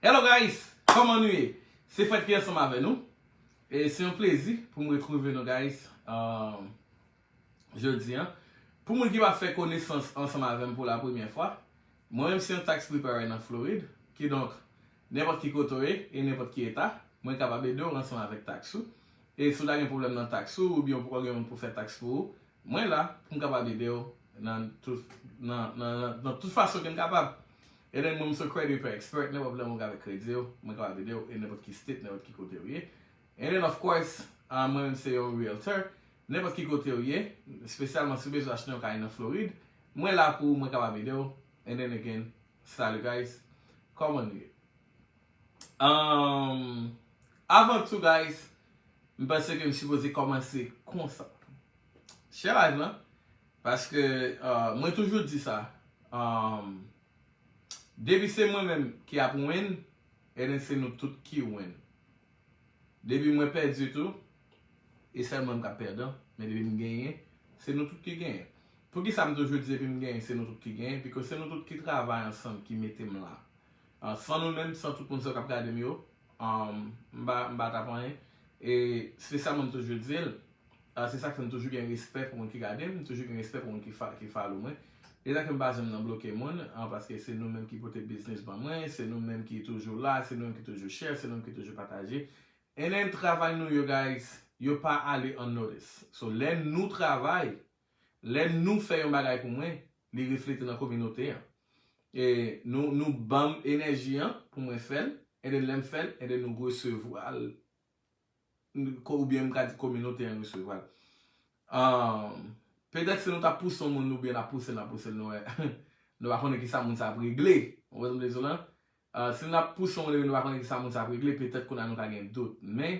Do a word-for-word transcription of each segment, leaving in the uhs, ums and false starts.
Hello guys, kòman nou ye? Se Fred ki ansanm avè nou. E se yon plezi pou m retwouve nou guys. Um, jodi an. Pou moun ki pa fè konesans ansanm avè m pou la premyè fwa, mwen menm se yon tax preparer nan Florid. Kidonk, nenpòt ki kote w ye e nenpòt ki eta, mwen kapab ede w ansanm avèk tax ou. E si w ta gen pwoblèm nan tax ou oubyen w poko gen moun pou fè tax pou ou, mwen la pou m kapab ede w nan tout, nan, nan, nan, nan tout fason ke m kapab. E then mwen m se credit repair expert, nenpòt pwoblèm ou gen avèk kredi w, mwen kapab ede w e nenpòt ki state, nenpòt ki kote w ye. And then of course, uh, mwen menm se yon realtor, nenpòt ki kote w ye, espesyalman si w bezwen achte yon kay nan Florid, mwen la pou ou, mwen kapab ede w. And then again, salut guys, kòman nou ye? Um, avan tou guys, m panse ke m sipoze kòmanse konsa. Share live lan, paske uh, mwen toujou di sa, um, depi se mwen menm ki ap win, and then se nou tout ki win. Depi mwen pèdi tou, e sèl mwen m k ap pèdan, men depi m genyen, se nou tout ki genyen. Poukisa m toujou di depi m genyen, se nou tout ki genyen? Piko se nou tout ki travay ansanm ki mete m la. Ah, san nou menm, san tout moun sa yo k ap gade m yo, um, m pa, m pa t ap anyen. E espesyalman m toujou di l, ah, se sa k fè m toujou gen respè pou moun ki gade m, m toujou gen respè pou moun ki, fa, ki follow mwen. E sa ke m pa janm nan bloke moun, ah, paske se nou menm ki pote biznis ban mwen, se nou menm ki toujou la, se nou menm ki toujou share, se nou menm ki toujou pataje. And then travay nou yo guys, yo pa ale unnoticed. So lè nou travay, lè nou fè yon bagay pou mwen, li reflete nan kominote an. E nou, nou ban m enèji an pou mwen fè l, and then lè m fè l, and then nou resevwa l, oubyen m ka di kominote an resevwa l. Um, petèt si nou ta pouse yon moun oubyen n ap pouse l, n ap pouse l, nou wè, nou pa konnen kisa moun sa ap regle. Ou wè sa m vle di w lan? Uh, si n ap pouse yon moun epi nou pa konnen kisa moun sa ap regle, petèt kounye a nou ka gen dout. Men,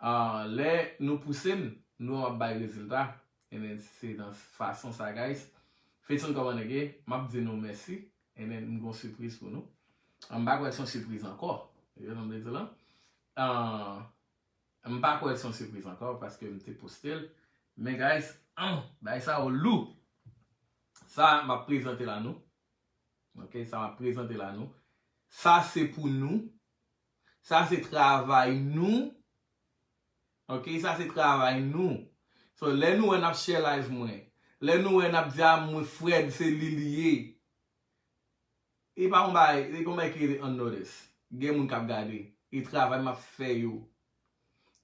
uh, lè nou pouse m, nou wè m ap bay rezilta. And then se nan fason sa, guys. Fetson kòman nèg ye, m ap di nou mèsi. And then m gon sipriz pou nou. M pa kwè se yon sipriz ankò. Ou wè sa m vle di w lan? Uh, m pa kwè se yon sipriz ankò paske m te poste l. Men guys, uh, bagay sa yo lou. Sa m ap prezante la nou. Ok, sa m ap prezante la nou. Sa se pou nou. Sa se travay nou. Ok, sa se travay nou. So, lè nou wè n ap share live mwen, lè nou wè n ap di a mwen Fred se li li ye. E pa yon bagay, e pa yon bagay ki rete unnoticed. Gen moun k ap gade. E travay m ap fè yo.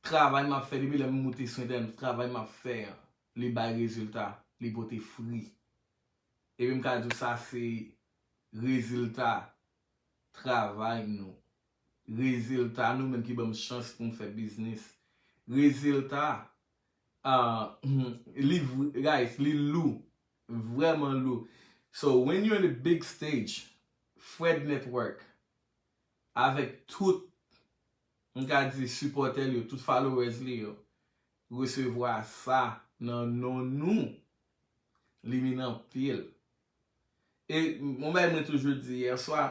Travay m ap fè depi lè m moute sou entènèt, travay m ap fè an, li bay rezilta, li pote fwi. Epi m ka di w sa se rezilta travay nou. Rezilta nou menm ki ban m chans pou m fè biznis. Rezilta, ah, li vre, guys, li lou. Vrèman lou. So, when you're in a big stage, Fred Network, avèk tout, m ka di, sipòtè l yo, tout followers li yo, resevwa sa nan non nou, li vin anpil. E yon bagay mwen toujou di, yè swa,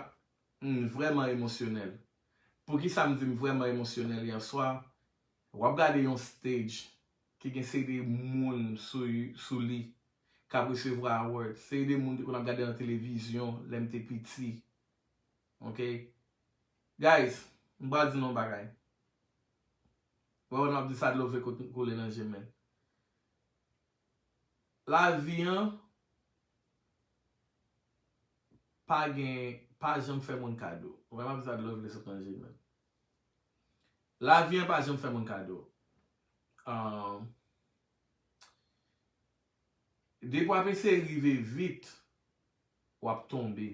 m vrèman emosyonèl. Poukisa m di m vrèman emosyonèl yè swa? W ap gade yon stage ki gen seri de moun sou, sou li, k ap resevwa award, seri de moun te konn ap gade nan televizyon lè m te piti. Ok? Guys, m pral di nou yon bagay. Wè, wè, m ap di sa dlo vle koule nan je m. Lavi an pa gen, pa janm fè moun kado. Wè, m ap di sa dlo vle sot nan je m. Lavi an pa janm fè moun kado. Ah, depi w ap eseye rive vit, w ap tonbe.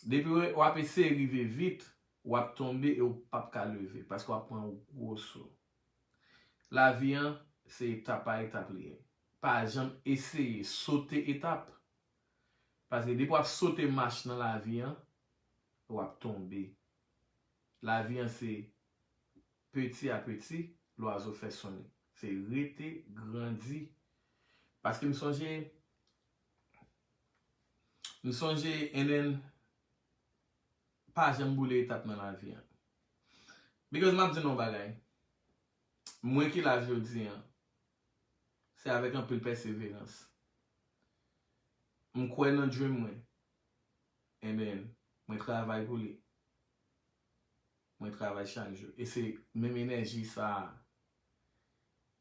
Depi w ap eseye rive vit, w ap tonbe e w p ap ka leve, paske w ap pran yon gwo so. Lavi an, se etap pa etap li ye. Pa janm eseye sote etap. Paske depi w ap sote mach nan lavi an, w ap tonbe. Lavi an se peti a peti, lwazo fè son li. Se rete, grandi. Paske m sonje, m sonje, and then, pa janm boule etap nan lavi an. Because m ap di nou yon bagay. Mwen ki la jodi an, se avèk anpil pèseverans. M kwè nan dream mwen. And then, Mwen travay pou li. Mwen travay chak jou. E se menm enèji sa a.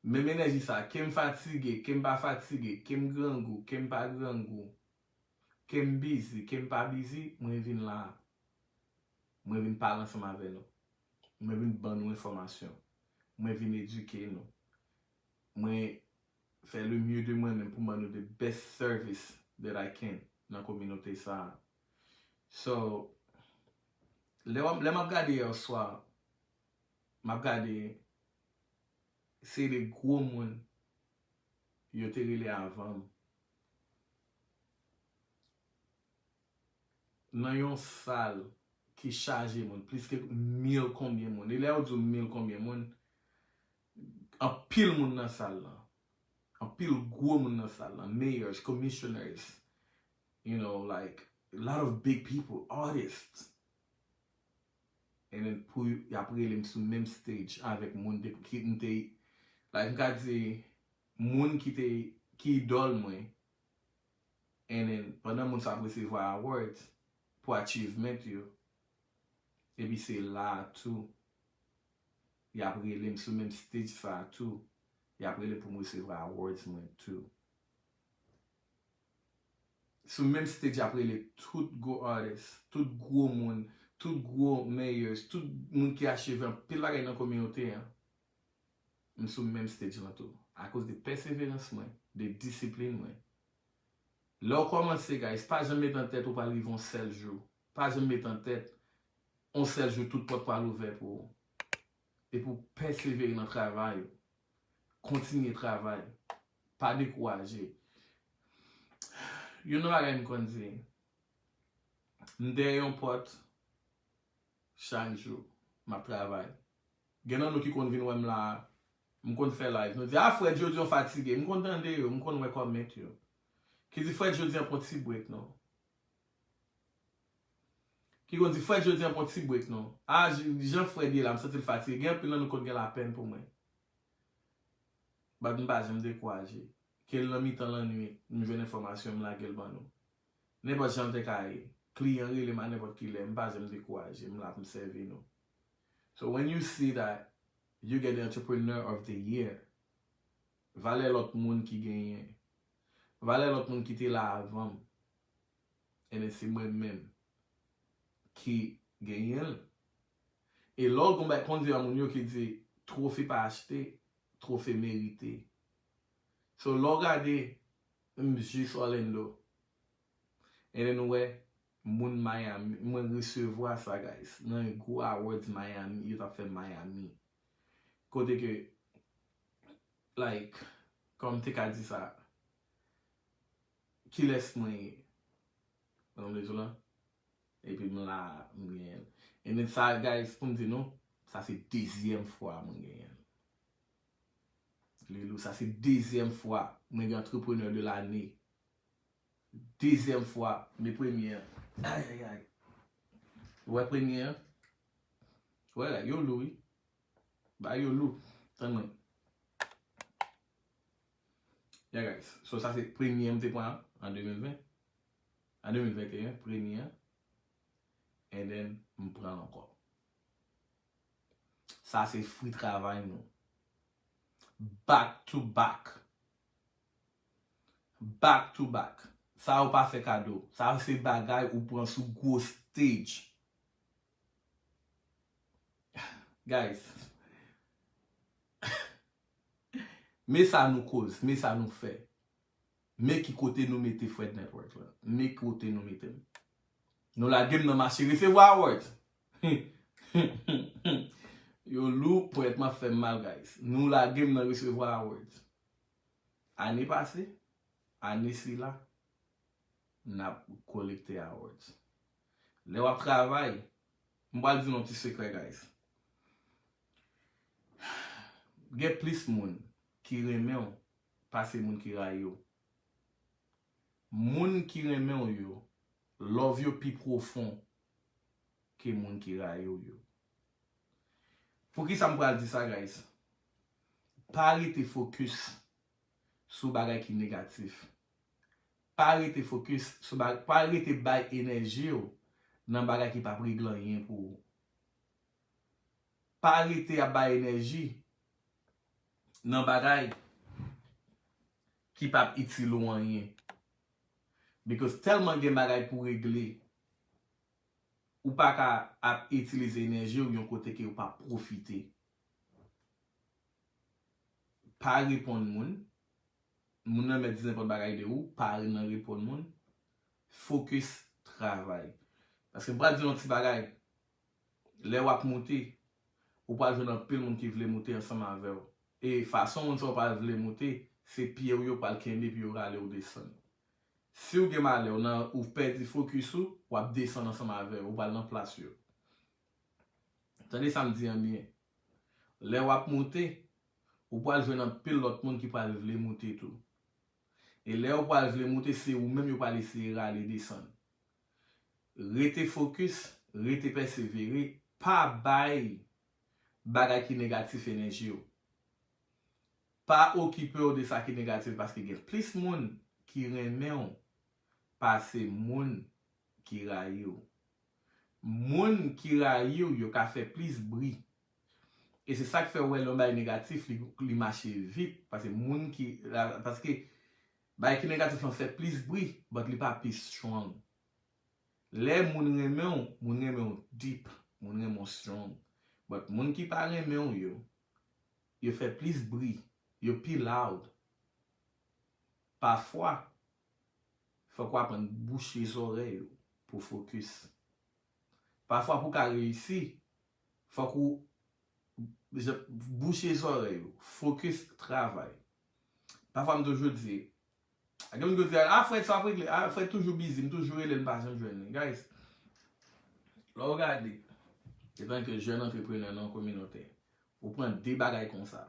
Menm enèji sa a. Ke m fatige, ke m pa fatige, ke m grangou, ke m pa grangou, ke m bizi, ke m pa bizi, mwen vin la a. Mwen vin pale ansanm avè nou. Mwen vin ban nou enfòmasyon. Mwen vin edike nou. Mwen fè le mieux de mwen menm pou m ban nou the best service that I can nan kominote sa a. So, lè w ap, lè m ap gade yè swa, m ap gade se de gwo moun yo te rele avan m nan yon sal ki chaje moun, plis ke mil konbyen moun. E lè yo di w mil konbyen moun, anpil moun nan sal lan. Anpil gwo moun nan sal lan. Mayors, commissioners, you know, like, a lot of big people, artists. And then pou y ap rele m sou menm stage avèk moun de, ki m te, like, m ka di, moun ki te, ki idòl mwen. And then, pandan moun sa ap resevwa awards pou achievement yo, epi se la a tou, y ap rele m sou menm stage sa a tou, y ap rele pou m resevwa awards mwen tou. Sou menm stage y ap rele tout gwo artist, tout gwo moun, tout gwo mayors, tout moun ki achieve anpil bagay nan kominote an. M sou menm stage lan tou. Akoz de pèseverans mwen, de disiplin mwen. Lè w kòmanse, guys, pa janm met an tèt ou pral rive yon sèl jou. Pa janm met an tèt yon sèl jou tout pòt pral ouvè pou ou. E pou w pèsevere nan travay ou. Kontinye travay. Pa dekouraje. Youn nan bagay m konn di, m dèyè yon pòt chak jou. M ap travay. Gen nan nou ki konn vin wè m la, m konn fè live. Nou di, "Ah, Fred, jodi w fatige." M konn tande yo, m konn wè comment yo. Ki di, "Fred, jodi an pran ti break, non." Ki konn di, "Fred, jodi an pran ti break, non." Ah, j-, jan Fred ye la, m santi l fatige. Gen anpil nan nou konn gen lapenn pou mwen. But m pa janm dekouraje. Ke l nan mitan lannwit, m jwenn enfòmasyon, m lage l ban nou. Nenpòt jan l te ka ye. Kliyan rele m a nenpòt ki lè, m pa janm dekouraje, m la pou m sèvi nou. So when you see that you get the entrepreneur of the year, valè lòt moun ki genyen, valè lòt moun ki te la avan m, ebyen se mwen menm ki genyen l. E lè w gon bay, konn di a moun yo ki di, "Twofe pa achte, twofe merite." So, lè w gade, m jis Orlando. And then nou wè, moun Miami, mwen resevwa sa, guys. Nan yon gwo awards Miami, yo t ap fè Miami. Kote ke, like, kòm te ka di sa, kilès mwen ye? Konn m di w la? Epi m la, m genyen l. And then sa, guys, pou m di nou, sa se dezyèm fwa mwen genyen l. Lilou, sa se dezyèm fwa mwen gen entrepreneur de l'année. Dezyèm fwa, men premye an. Ay, ay, ay. Ou wè premye an? Ou wè la, yo lou, wi. Ba yo lou. Tann mwen. Yeah, guys. So, sa se premye an m te pran an de mil ven. An de mil venteyen, premye an. And then, m pran l ankò. Sa se fwi travay nou. Back to back. Back to back. Sa yo pa fè kado. Sa yo se bagay ou pran sou gwo stage. Guys, men sa nou koz, men sa nou fè. Men ki kote nou mete Fred Network la. Men ki kote nou mete l. Nou lage m nan mache resevwa awards. Yo lou, ponyèt m ap fè m mal, guys. Nou lage m nan resevwa awards. Ane pase, ane sila, n ap kolekte awards. Lè w ap travay, m pral di nou yon ti sekrè, guys. Gen plis moun ki renmen w pase moun ki rayi w. Moun ki renmen w yo, love yo pi pwofon ke moun ki rayi w yo. Poukisa m pral di sa, guys? Pa rete fokis sou bagay ki negatif. Pa rete fokis sou ba-, pa rete bay enèji w nan bagay ki p ap regle anyen pou ou. Pa rete ap bay enèji nan bagay ki p ap itil ou anyen. Because tèlman gen bagay pou regle, ou pa ka ap itilize enèji w yon kote ke ou p ap pwofite. Pa reponn moun. Moun nan mèt di nenpòt bagay de ou, pa nan reponn moun. Focus, travay. Paske m pral di yon ti bagay. Lè w ap moute, ou pral jwenn anpil moun ki vle moute ansanm avè w. E fason moun sa yo pral vle moute, se pye w yo pral kenbe pou yo rale w desann. Si w gen malè, w nan, ou pèdi fokis ou, w ap desann ansanm avè yo, ou pral nan plas yo. Tande sa m di an byen. Lè w ap moute, ou pral jwenn anpil lòt moun ki pral vle moute tou. E lè yo pral vle moute, se ou menm yo pral eseye rale desann. Rete fokis, rete pèsevere, pa bay bagay ki negatif enèji w. Pa okipe w de sa ki negatif, paske gen plis moun ki renmen w pase moun ki rayi w. Moun ki rayi w yo ka fè plis bri. E se sa k fè w wè lè yon bagay negatif, li, li mache vit. Paske moun ki, la, paske bagay ki negatif lan fè plis bri, but li pa pi strong. Lè moun renmen w, moun renmen w deep, moun renmen w strong. But moun ki pa renmen w yo, yo fè plis bri, yo pi loud. Pafwa, fòk w aprann bouche zòrèy ou pou fokis. Pafwa pou w ka reyisi, fòk ou bouche zòrèy ou, fokis, travay. Pafwa m toujou di, gen moun ki di, "Ah, Fred, sa w ap regle? Ah, Fred toujou busy, m toujou rele l, m pa janm jwenn li." Guys, lè w gade, etanke jèn antreprenè nan kominote, ou pran de bagay konsa,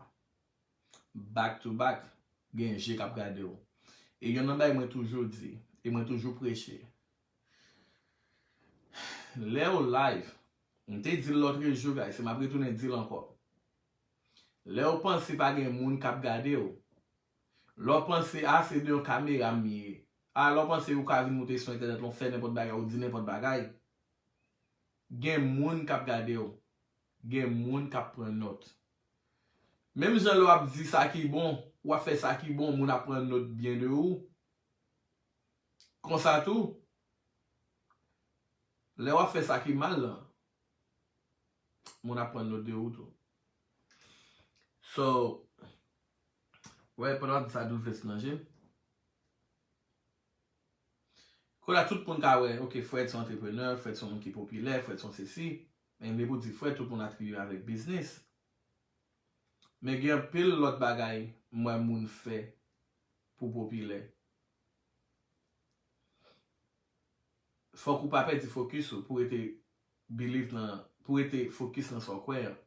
back to back, gen je k ap gade w. E youn nan bagay mwen toujou di, e mwen toujou preche, lè w live, m te di l lòtrejou, guys, e m ap retounen di l ankò. Lè w panse pa gen moun k ap gade w, lè w panse, "Ah, se de yon kamera m ye." Ah, lè w panse ou ka vin moute sou entènèt la, w fè nenpòt bagay, ou di nenpòt bagay. Gen moun k ap gade w. Gen moun k ap pran nòt. Menm jan lè w ap di sa ki bon, w ap fè sa ki bon, moun ap pran nòt byen de ou. Konsa tou, lè w ap fè sa ki mal lan, moun ap pran nòt de ou tou. So, wè, pandan w ap di sa, doulvès nan je m. Kounye a, tout moun ka wè, ok, Fred se yon antreprenè, Fred se yon moun ki popilè, Fred se yon sesi. Men depi w di Fred, tout moun atribiye avèk biznis. Men gen anpil lòt bagay m wè moun fè pou popilè. Fòk ou pa pèdi fokis ou pou rete believe nan, pou rete fokis nan sa w kwè an.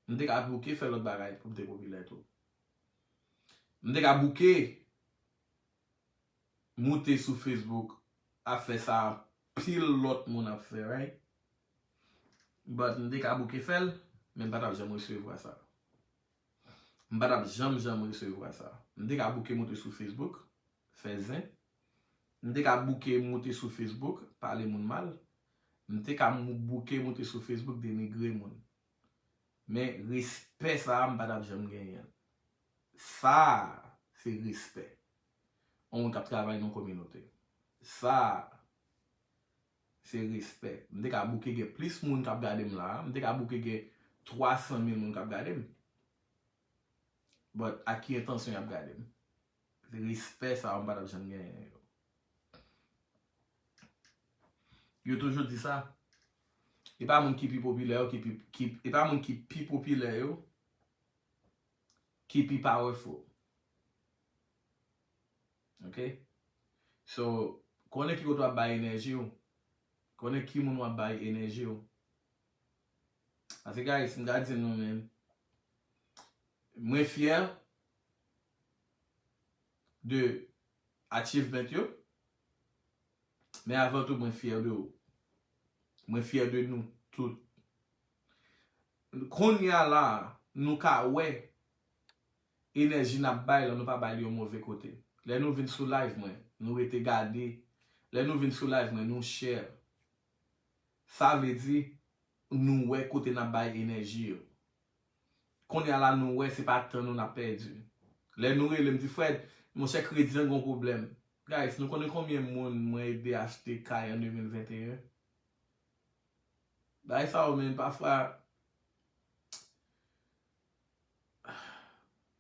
M te ka bouke fè lòt bagay pou m te popilè tou. M te ka bouke moute sou Facebook ap fè sa anpil lòt moun ap fè, right? But m te ka bouke fè l, men m pa t ap janm resevwa sa. M pa t ap janm, janm resevwa sa. M te ka bouke moute sou Facebook, fè zen. M te ka bouke moute sou Facebook, pale moun mal. M te ka mou-, bouke moute sou Facebook, denigre moun. Men respè sa a, m pa t ap janm genyen l. Sa a, se respè. Yon moun k ap travay nan yon kominote. Sa a, se respè. M te ka bouke gen plis moun k ap gade m la a. M te ka bouke gen twa san mil moun k ap gade m. But ak ki entansyon y ap gade m? Respè sa a, m pa t ap janm genyen yo. Yo toujou di sa. E pa moun ki pi popilè yo ki pi, ki, e pa moun ki pi popilè yo ki pi powerful. Ok? So, konnen ki kote w ap bay enèji w. Konnen ki moun w ap bay enèji w. Paske, guys, m ka di nou, men, mwen fyè de achievement yo, men avan tou, mwen fyè de ou. Mwen fyè de nou tout. Kounye a la, nou ka wè enèji n ap bay la, nou pa bay li yon move kote. Lè nou vin sou live mwen, nou rete gade. Lè nou vin sou live mwen, nou share. Sa vle di, nou wè kote n ap bay enèji yo. Kounye a la, nou wè se pa tan nou n ap pèdi. Lè nou rele m di, Fred, monchè, kredi an gon pwoblèm. Guys, nou konnen konbyen moun mwen ede achte kay an de mil venteyen? Bagay sa yo, men, pafwa,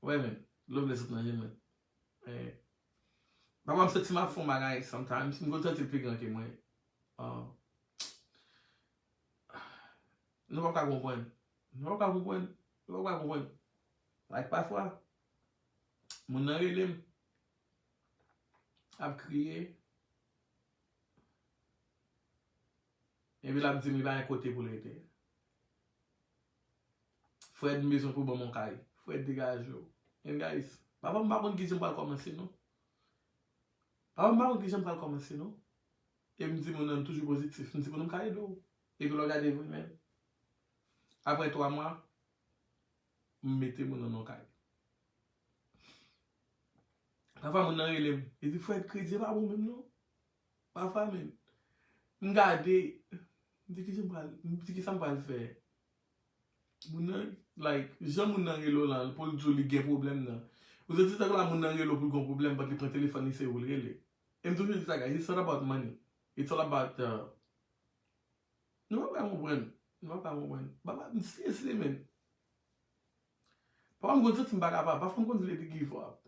wè, men, dlo vle sot nan je mwen. Eh, pafwa, m santi m ap fè yon bagay sometimes. M konn santi l pi gran ke mwen. Ah. Nou p ap ka konprann. Nou p ap ka konprann. Nou p ap ka konprann. Like, pafwa, moun nan rele m, ap kriye, epi l ap di m li pa gen kote pou l rete. Fred, m bezwen pou w ban m yon kay. Fred, degaje w. And guys, pafwa m pa konn kijan m pral kòmanse, non. Pafwa m pa konn kijan m pral kòmanse, non. E m di moun nan, m toujou pozitif. M di moun nan, m ka ede w. Epi lè w gade vre, men. Apre twa mwa, m mete moun nan nan kay. Pafwa moun nan rele m. Li di, Fred, kredi a pa bon menm non. Pafwa menm. M gade, m di, "Kijan m pral, m di, kisa m pral fè?" Moun nan, like, jan moun nan rele w lan, pou l di w li gen pwoblèm nan. Ou santi tankou la moun nan rele w pou l gen pwoblèm, but li pran telefòn li, se ou l rele. E m toujou di sa, guys, it's not about money. It's all about the Nou p ap ka konprann. Nou p ap ka konprann. Papa, m seriously, man. Papa, m konn santi m pa kapab. Pafwa, m konn vle give up.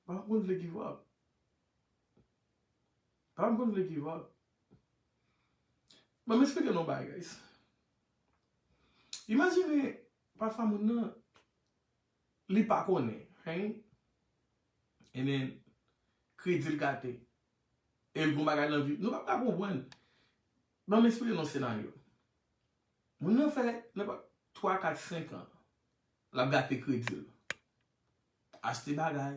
Papa, m konn vle give up. Papa, m konn vle give up. Ban m eksplike nou yon bagay, guys. Imajine, pafwa, moun nan, li pa konnen, hein? And then, kredi l gate. E l gon bagay nan vi. Nou p ap ka konprann. Ban m eksplike nou senaryo. Moun nan fè nenpòt twa, kat, senk an. L ap gate kredi l. Achte bagay,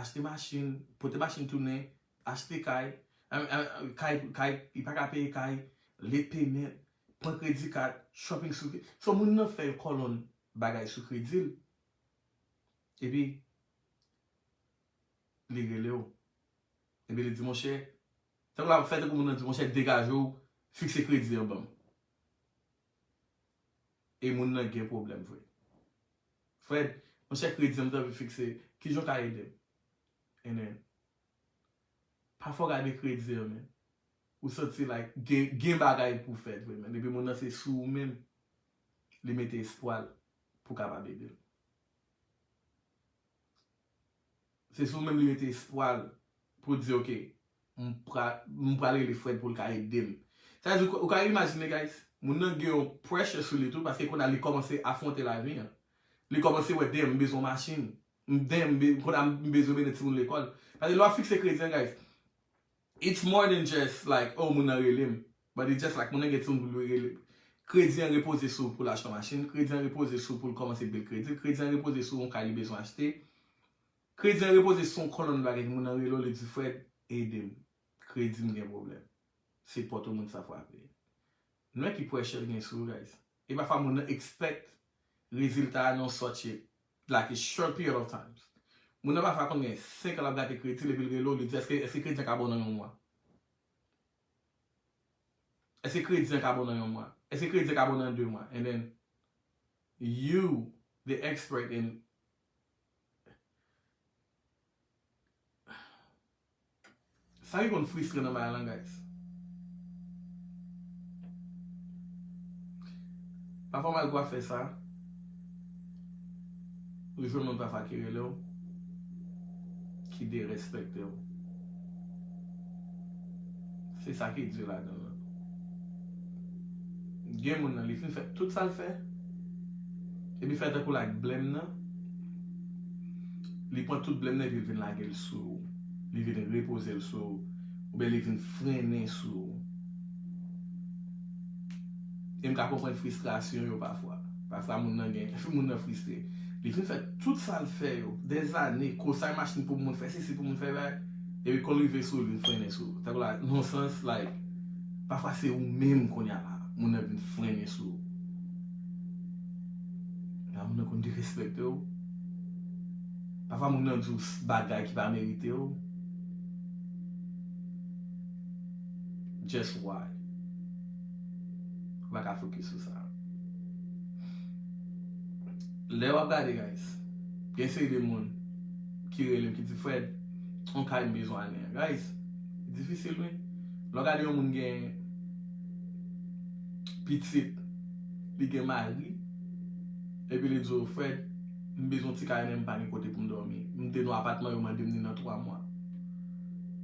achte machin, pote machin tounen, achte kay, a, a, kay, kay, li pa ka peye kay, late payment, pran kredi kat, shopping sou kredi. So moun nan fè yon kòlonn bagay sou kredi l. Epi, li rele w. Epi li di, "Monchè," tankou l ap fè tankou moun nan di, "Monchè, degaje w, fikse kredi an ban m." E moun nan gen pwoblèm vre. "Fred, monchè, kredi an m t anvi fikse, kijan w ka ede m?" And then, pafwa w gade kredi an, men. Ou santi, like, gen, gen bagay pou fèt vre, men. Epi moun nan se sou ou menm, li mete espwa l pou w kapab ede l. Se sou ou menm li mete espwa l pou l di, "Ok, m pra-, m pral rele Fred pou l ka ede m." Sa vle di, ou ka imajine, guys, moun nan gen yon pressure sou li tou, paske kounye a li kòmanse afwonte lavi an. Li kòmanse wè, "Damn, m bezwen yon machin. M, damn, m be-, kounye a m bezwen mennen timoun lekòl." Paske lè w ap fikse kredi an, guys, it's more than just like, "Oh, moun nan rele m." But it's just like, moun nan gen timoun pou l rele. Kredi an repoze sou pou l achte yon machin. Kredi an repoze sou pou l kòmanse bil kredi l. Kredi an repoze sou yon kay li bezwen achte. Kredi an repoze sou yon kòlonn bagay. Moun nan rele w, li di, "Fred, ede m. Kredi m gen pwoblèm." Se pòt ou moun sa frape. Nou wè ki pressure l gen sou ou, guys. E pafwa moun nan expect rezilta a nan such a, like, a short period of times. Moun nan pafwa konn gen senk an l ap gate kredi l epi l rele w, li di, "Èske, èske kredi an ka bon nan yon mwa? Èske kredi an ka bon nan yon mwa? Èske kredi an ka bon nan de mwa?" And then, you, the expert in Sa ki konn fristre nan bagay lan, guys. Pafwa, malgre w ap fè sa, ou jwenn moun pafwa ki rele w, ki derespekte w. Se sa ki di ladan l lan. Gen moun nan, li fin fè tout sa l fè, epi fè tankou l ak blèm nan, li pran tout blèm nan epi l vin lage l sou ou. Li vin repoze l sou ou. Oubyen li vin frennen sou ou. E m ka konprann fristrasyon yo pafwa. Pafwa moun nan gen, moun nan fristre. Li fin fè tout sa l fè yo, dèzane, kosay machin pou moun fè sesi, pou moun fè bagay. Epi kon l rive sou ou, li vin frennen sou ou. Tankou la, nan sans, like, pafwa se ou menm kounye a la, moun nan vin frennen sou ou. La moun nan konn derespekte w. Pafwa moun nan di w s-, bagay ki pa merite w. Just why? Ou pa ka fokis sou sa. Lè w ap gade, guys, gen seri de moun ki rele m, ki di, "Fred, yon kay m bezwen annen an." Guys, difisil, wi. Lè w gade yon moun gen pitit, li gen mari, epi li di w, "Fred, m bezwen yon ti kay, men m pa gen kote pou m dòmi. M te nan yon apatman, yo mande m ni nan twa mwa."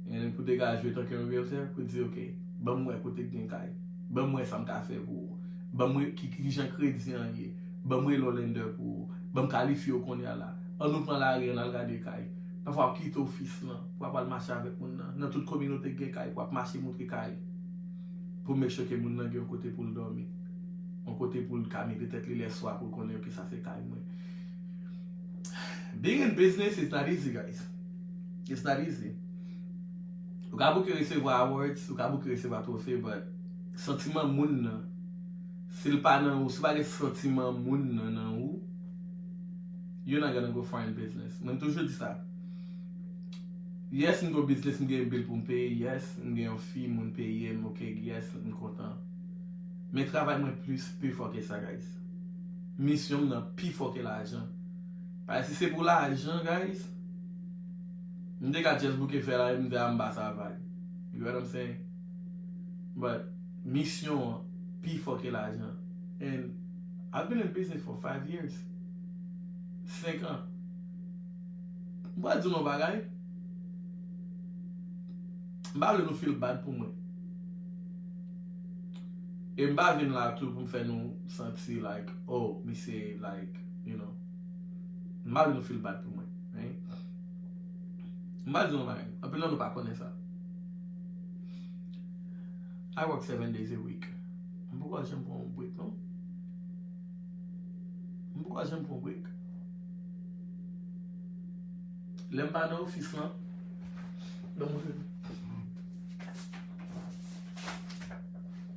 E pou degaje w tanke yon realtor, pou di, "Ok, ban m wè kote k gen kay. Ban m wè sa m ka fè pou ou. Ban m wè ki, ki jan kredi an ye. Ban m rele yon lender pou ou. Ban m kalifye w kounye a la. Ann nou pran lari, ann al gade kay." Pafwa w ap kite ofis lan pou w ap al mache avèk moun nan. Nan tout kominote k gen kay, pou w ap mache montre kay. Pou make sure ke moun nan gen yon kote pou l dòmi. Yon kote pou l ka mete tèt li lèswa pou l konnen, "Ok, sa se kay mwen." Being in business is not easy, guys. It's not easy. Ou ka bouke resevwa awards, ou ka bouke resevwa twofe, but santiman moun nan, si l pa nan ou, si w pa gen santiman moun nan nan ou, you're not gonna go far in business. Mwen toujou di sa. Yes, m gen yon business, m gen yon bill pou m peye. Yes, m gen yon fi, moun peye m. Ok, yes, m kontan. Men travay mwen plis, pi fò ke sa, guys. Misyon m nan pi fò ke lajan. Paske si se pou lajan, guys, m te ka just bouke fè la, m di a m pa sa vag. You get what I'm saying? But misyon an pi fò ke lajan. And I've been in business for five years. Senk an. M pral di nou yon bagay. M pa vle nou feel bad pou mwen. E m pa vin la tou pou m fè nou santi like, oh, misye, like, you know. M pa vle nou feel bad pou mwen. Right? M pa di nou bagay. Anpil nan nou pa konnen sa. I work seven days a week. M poko janm pran yon break, non. M poko janm pran break. Lè m pa nan ofis lan, ban m montre nou.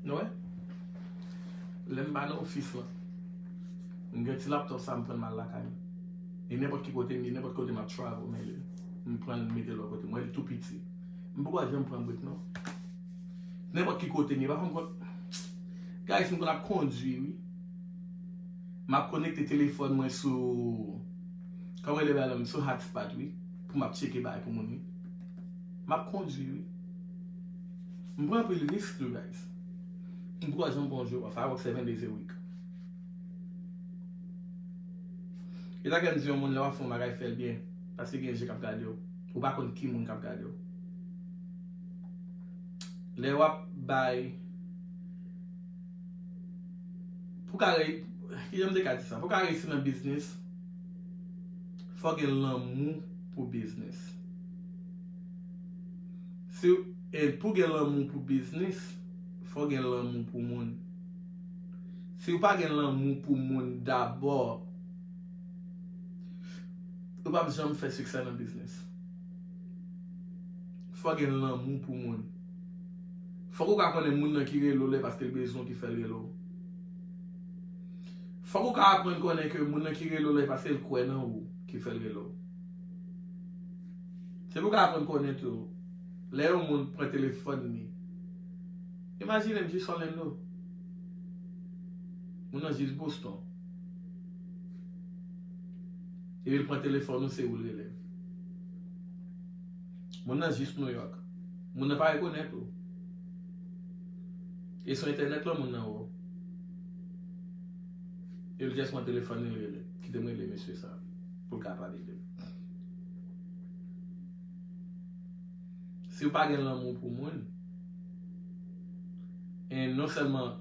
Nou wè? Lè m pa nan ofis lan, m gen ti laptop sa, m pran l m al lakay mwen. E nenpòt ki kote m ye, nenpòt kote m ap travel, men li, m pran l, m mete l bò kote m. Wè, li tou piti. M poko janm pran break, non. Nenpòt ki kote m ye, pa fè m kont. Guys, m konn ap kondwi, wi. M ap konekte telefòn mwen sou, kòman rele bagay la, sou hotspot, wi. Pou m ap tcheke bagay pou moun, wi. M ap kondwi, wi. M pran anpil risk tou, guys. M poko janm pran jou off. I work seven days a week. E sa k fè m di yon moun, lè w ap fè yon bagay, fè l byen. Paske gen je k ap gade w. Ou pa konn ki moun k ap gade w. Lè w ap bay, pou ka re-, kijan m te ka di sa? Pou ka reyisi nan biznis, fò gen lanmou pou biznis. Si, e pou gen lanmou pou biznis, fò gen lanmou pou moun. Si w pa gen lanmou pou moun dabò, ou p ap janm fè siksè nan biznis. Fò gen lanmou pou moun. Fòk ou ka konnen moun nan ki rele w la e paske l bezwen w ki fè l rele w. Fòk ou ka aprann konnen ke moun nan ki rele w la e paske l kwè nan ou ki fè l rele w. Se pou w ka aprann konnen tou, lè yon moun pran telefòn li, imajine m jis Orlando. Moun nan jis Boston. Epi l pran telefòn ou, se ou l rele. Moun nan jis New York. Moun nan pa rekonèt ou. E sou entènèt lan moun nan wè w. E l just pran telefòn li, l rele. Kite m rele mesye sa pou l ka pale de m. Si w pa gen lanmou pou moun, e non sèlman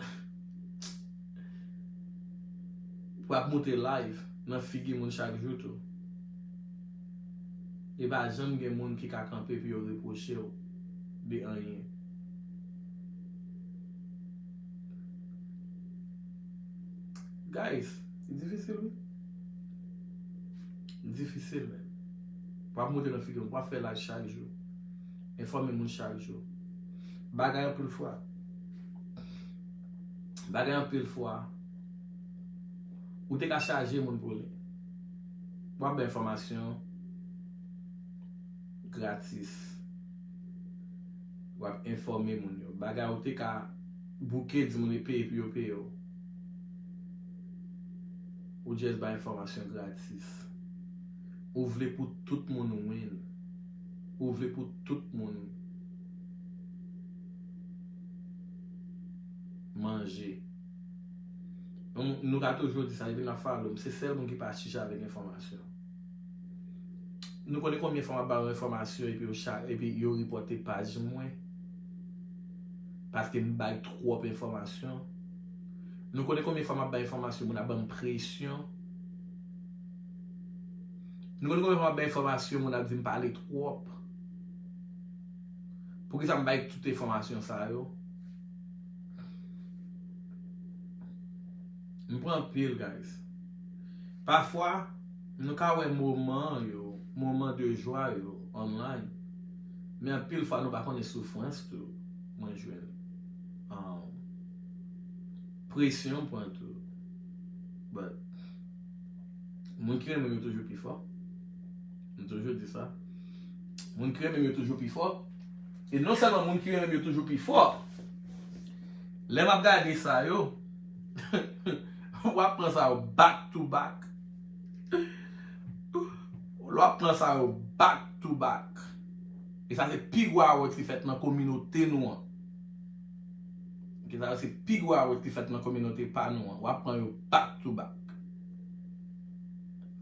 w ap moute live nan figi moun chak jou tou, e pa janm gen moun ki ka kanpe pou yo repwoche w de anyen. Guys, li difisil, wi. Difisil, men. W ap moute nan figi moun, w ap fè live chak jou. Enfòme moun chak jou. Bagay anpil fwa. Bagay anpil fwa. Ou te ka chaje moun pou li. W ap bay enfòmasyon gratis. W ap enfòme moun yo. Bagay ou te ka Bouke di moun e peye pou yo peye w. Ou just bay enfòmasyon gratis. Ou vle pou tout moun win. Ou vle pou tout moun manje. Nou, nou ka toujou di sa, depi n ap follow m, se sèl moun ki pa chiche avèk enfòmasyon. Nou konnen konbyen fwa m ap ba yo enfòmasyon epi yo cha-, epi yo ripòte paj mwen? Paske m bay twòp enfòmasyon. Nou konnen konbyen fwa m ap bay enfòmasyon, moun ap ban m presyon? Nou konnen konbyen fwa m ap bay enfòmasyon, moun ap di m pale twòp? Poukisa m bay tout enfòmasyon sa yo? M pran anpil, guys. Pafwa, nou ka wè moman yo, moman de jwa yo online. Men anpil fwa nou pa konnen soufrans tou mwen jwenn. Um, presyon m pran tou. But, moun ki renmen m yo toujou pi fò. M toujou di sa. Moun ki renmen m yo toujou pi fò. E non sèlman moun ki renmen m yo toujou pi fò. Lè m ap gade sa yo, w ap pran sa yo back to back. W ap pran sa yo back to back. E sa se pi gwo award ki fèt nan kominote nou an. Ki sa yo se pi gwo award ki fèt nan kominote pa nou an. W ap pran yo back to back.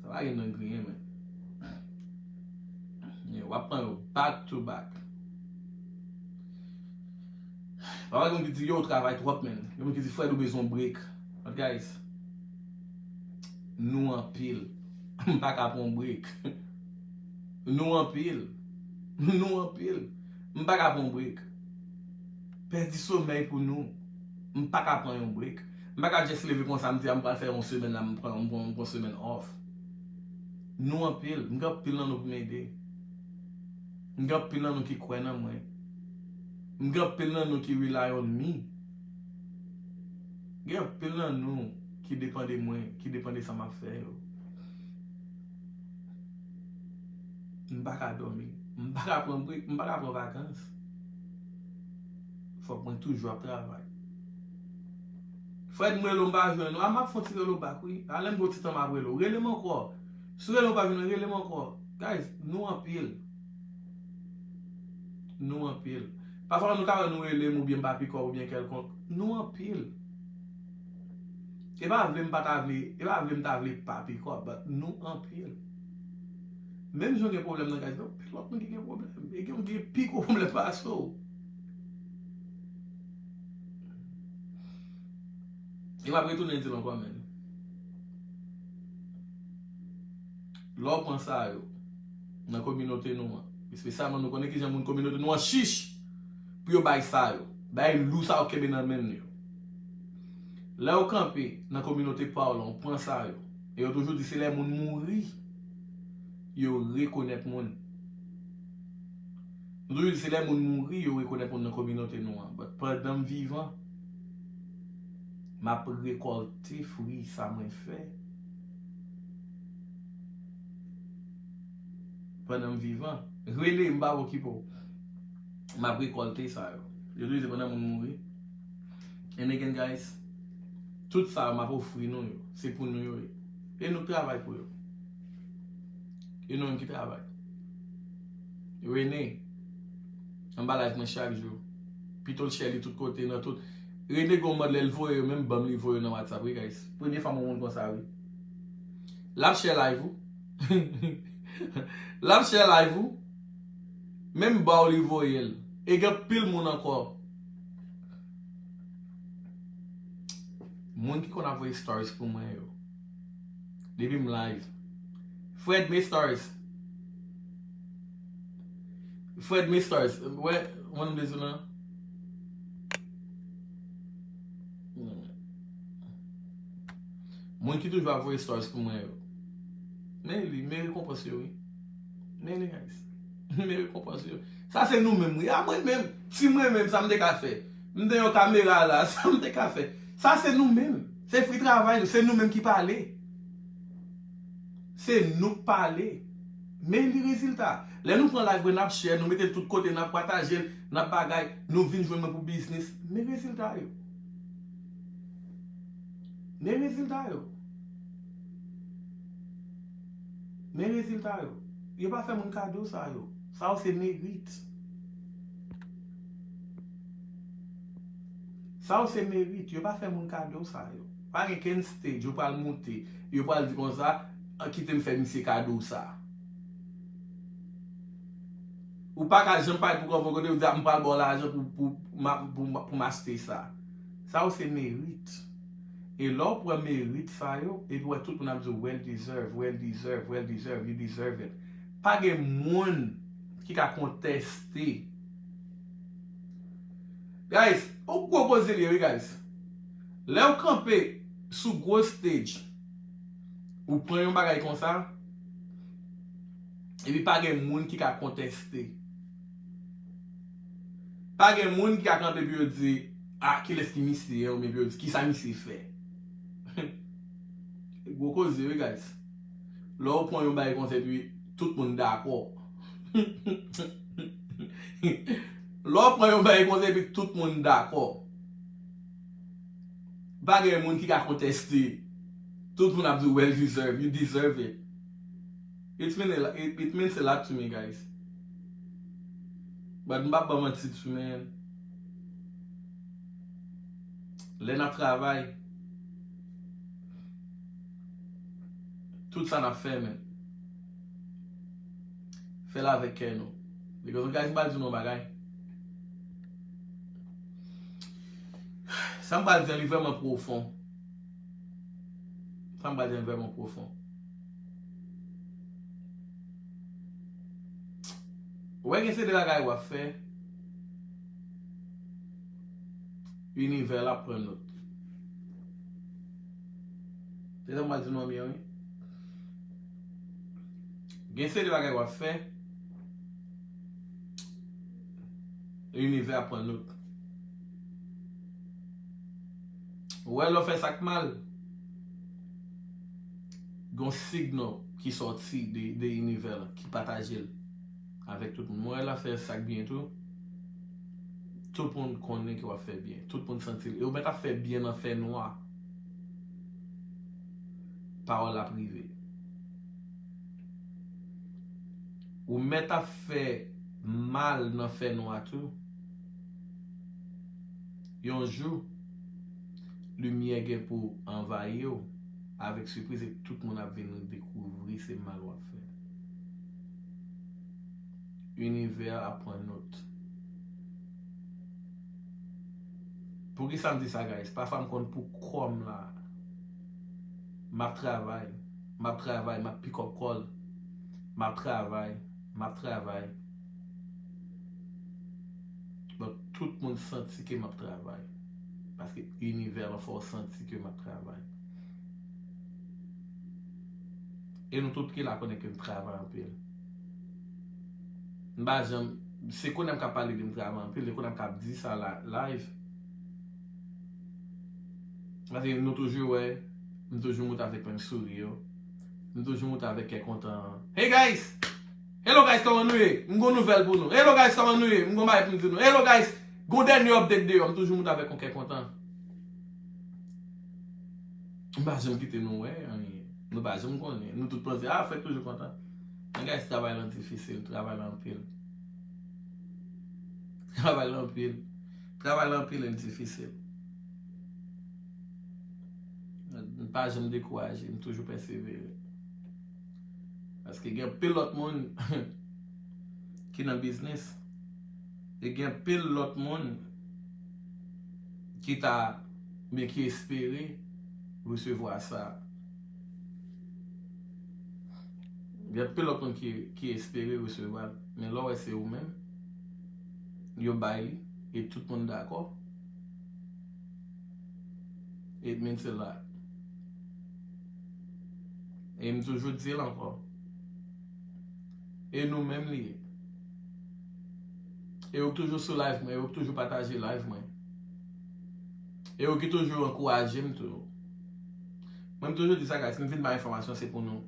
Sa pa gen nan griyen, men. Yeah, w ap pran yo back to back. Pafwa, gen moun ki di, "Yo, ou travay twòp, men." Gen moun ki di, "Fred, ou bezwen yon break." But guys, nou anpil. M pa ka pran yon break. Nou anpil. Nou anpil. M pa ka pran yon break. Pèdi somèy pou nou. M pa ka pran yon break. M pa ka just leve konsa, m di, "A, m pral fè yon semèn la, m pran, m pran, m pran semèn off." Nou anpil. M gen anpil nan nou pou m ede. M gen anpil nan nou ki kwè nan mwen. M gen anpil nan nou ki rely on me. Gen anpil nan nou ki depann de mwen, ki depann de sa m ap fè yo. M pa ka dòmi. M pa ka pran break. M pa ka pran vakans. Fòk mwen toujou ap travay. Fred, m rele w, m pa jwenn ou. A, m ap fè yon ti rele w back, wi. A, lè m gen yon ti tan, m ap rele w. Rele m ankò. Si w rele m, w pa jwenn mwen, rele m ankò. Guys, nou anpil. Nou anpil. Pafwa, nou ka wè nou rele m oubyen m pa pikòp oubyen kèlkonk. Nou anpil. E pa vle m pa ta vle, e pa vle m ta vle pa pikòp, but nou anpil. Menm jan w gen pwoblèm nan kay, gen anpil lòt moun ki gen pwoblèm. E gen moun ki gen pi gwo pwoblèm pase w. E m ap retounen di l ankò, men. Lè w pran sa yo nan kominote nou an, espesyalman nou konnen kijan moun kominote nou an chich pou yo bay sa yo, bay lou sa yo kenbe nan men yo. Lè yo kanpe nan kominote pa w lan, w pran sa yo, e yo toujou di se lè moun mouri yo rekonèt moun. Nou toujou di se lè moun mouri yo rekonèt moun nan kominote nou an. But pandan m vivan, m ap rekòlte fwi sa mwen fè. Pandan m vivan, rele m, m pa okipe w. M ap rekòlte sa yo. Yo toujou di pandan moun mouri. And again, guys, tout sa yo m ap ofri nou yo, se pou nou yo ye. E nou k travay pou yo. E nou menm ki travay. Rene, anba live mwen chak jou. Pito l share li tout kote, nan tout. Rene gon mòd lè l voye yo, menm ban m li voye yo nan WhatsApp, wi, guys. Premye fwa m wè yon moun konsa, wi. L ap share live ou. L ap share live ou. Menm ba w li voye l. E gen pil moun ankò. Moun ki konn ap voye stories pou mwen yo. Depi m live. Fred, me stories. Fred, me stories. Wè, mwen m bezwen nan. Moun ki toujou ap voye stories pou mwen yo. Men li, men rekonpans yo, wi. Men li, guys. Men rekonpans yo. Sa se nou menm, wi. A mwen menm, si mwen menm, sa m te ka fè. M te yon kamera la, sa m te ka fè. Sa se nou menm. Se fwi travay nou, se nou menm ki pale. Se nou k pale. Men li rezilta. Lè nou pran live mwen, n ap share, nou mete l tout kote, n ap pataje l, n ap bagay, nou vin jwenn mwen pou biznis. Men rezilta yo. Men rezilta yo. Men rezilta yo. Yo pa fè moun kado sa yo. Sa yo se merit. Sa yo se merit. Yo pa fè moun kado sa yo. Pa gen kenn stage, yo pral moute. Yo pral di konsa, "Ah, kite m fè misye kado sa." Ou pa ka janm pale pou kòb ou kote ou di, "Ah, m pral ba w lajan pou, pou, ma- pou, pou m achte sa." Sa yo se merit. E lè w pran merit sa yo, epi w wè tout moun ap di w, "Well deserve, well deserve, well deserve, you deserve it." Pa gen moun ki ka konteste. Guys, ou gwo koze li ye, wi, guys. Lè w kanpe sou gwo stage, ou pran yon bagay konsa, epi pa gen moun ki ka konteste. Pa gen moun ki ka kanpe pou yo di, "Ah, kilès ki misye ye?" Oubyen pou yo di, "Kisa misye fè?" Gwo koze, wi, guys. Lè w pran yon bagay konsa, epi tout moun dakò. Lè w pran yon bagay konsa, epi tout moun dakò. Pa gen moun ki ka konteste. Tout moun ap di, "Well deserve, you deserve it." It's mean a lot, it, it means a lot to me, guys. But m p ap ban manti tou, man. Lè n ap travay, tout sa n ap fè, man, fè l avèk kè nou. Because, guys, m pral di nou yon bagay. Sa m pral di an, li vrèman pwofon. Sa m pral di an, li vrèman pwofon. Ou wè, gen seri de bagay w ap fè, inivè la ap pran nòt. Se sa m pral di nou an byen, wi. Gen seri de bagay w ap fè, inivè ap pran nòt. Ou wè, lè w fè sa k mal, gen yon signal ki sòti de, de inivè lan, ki pataje l avèk tout moun. Mwen wè l ap fè sa k byen tou. Tout moun konnen ke w ap fè byen. Tout moun santi l. E ou mèt ap fè byen nan fènwa. Pawòl la ap rive. Ou mèt ap fè mal nan fènwa tou. Yon jou, limyè gen pou anvayi w avèk sipriz e tout moun ap vin dekouvri se mal w ap fè. Inivè ap pran nòt. Poukisa m di sa, guys? Pafwa m konn pou kò m la. M ap travay, m ap travay, m ap pick up call. M ap travay, m ap travay. But tout moun santi ke m ap travay. Paske inivè lan fè w santi ke m ap travay. E nou tout ki la konnen ke m travay anpil. M pa janm, se kounye a m ka pale de m travay anpil, se kounye a m ka di sa la, live. Paske nou toujou wè, m toujou moute avèk menm souri yo. M toujou moute avèk kè kontan. Hey guys! Hello guys, kòman nou ye? M gon nouvèl pou nou. Hello guys, kòman nou ye? M gon bagay pou m di nou. Hello guys, gon dènye update deyò. M toujou moute avèk yon kè kontan. M pa janm kite nou wè anyen. Nou pa janm konnen. Nou tout panse, ah, Fred toujou kontan. Men guys, travay lan difisil, travay lan anpil. Travay lan anpil. Travay lan anpil e l difisil. M pa janm dekouraje, m toujou pèsevere. Paske gen anpil lòt moun ki nan biznis. E gen anpil lòt moun ki ta, men ki espere resevwa sa. Gen anpil lòt moun ki, ki espere resevwa l. Men lè w wè se ou menm, yo bay li, e tout moun dakò. It means a lot. E m toujou di l ankò. E nou menm li ye. E yo k toujou sou live mwen, e yo k toujou pataje live mwen. E yo ki toujou ankouraje m tou. Mwen m toujou di sa, guys, si m vin bay enfòmasyon, se pou nou.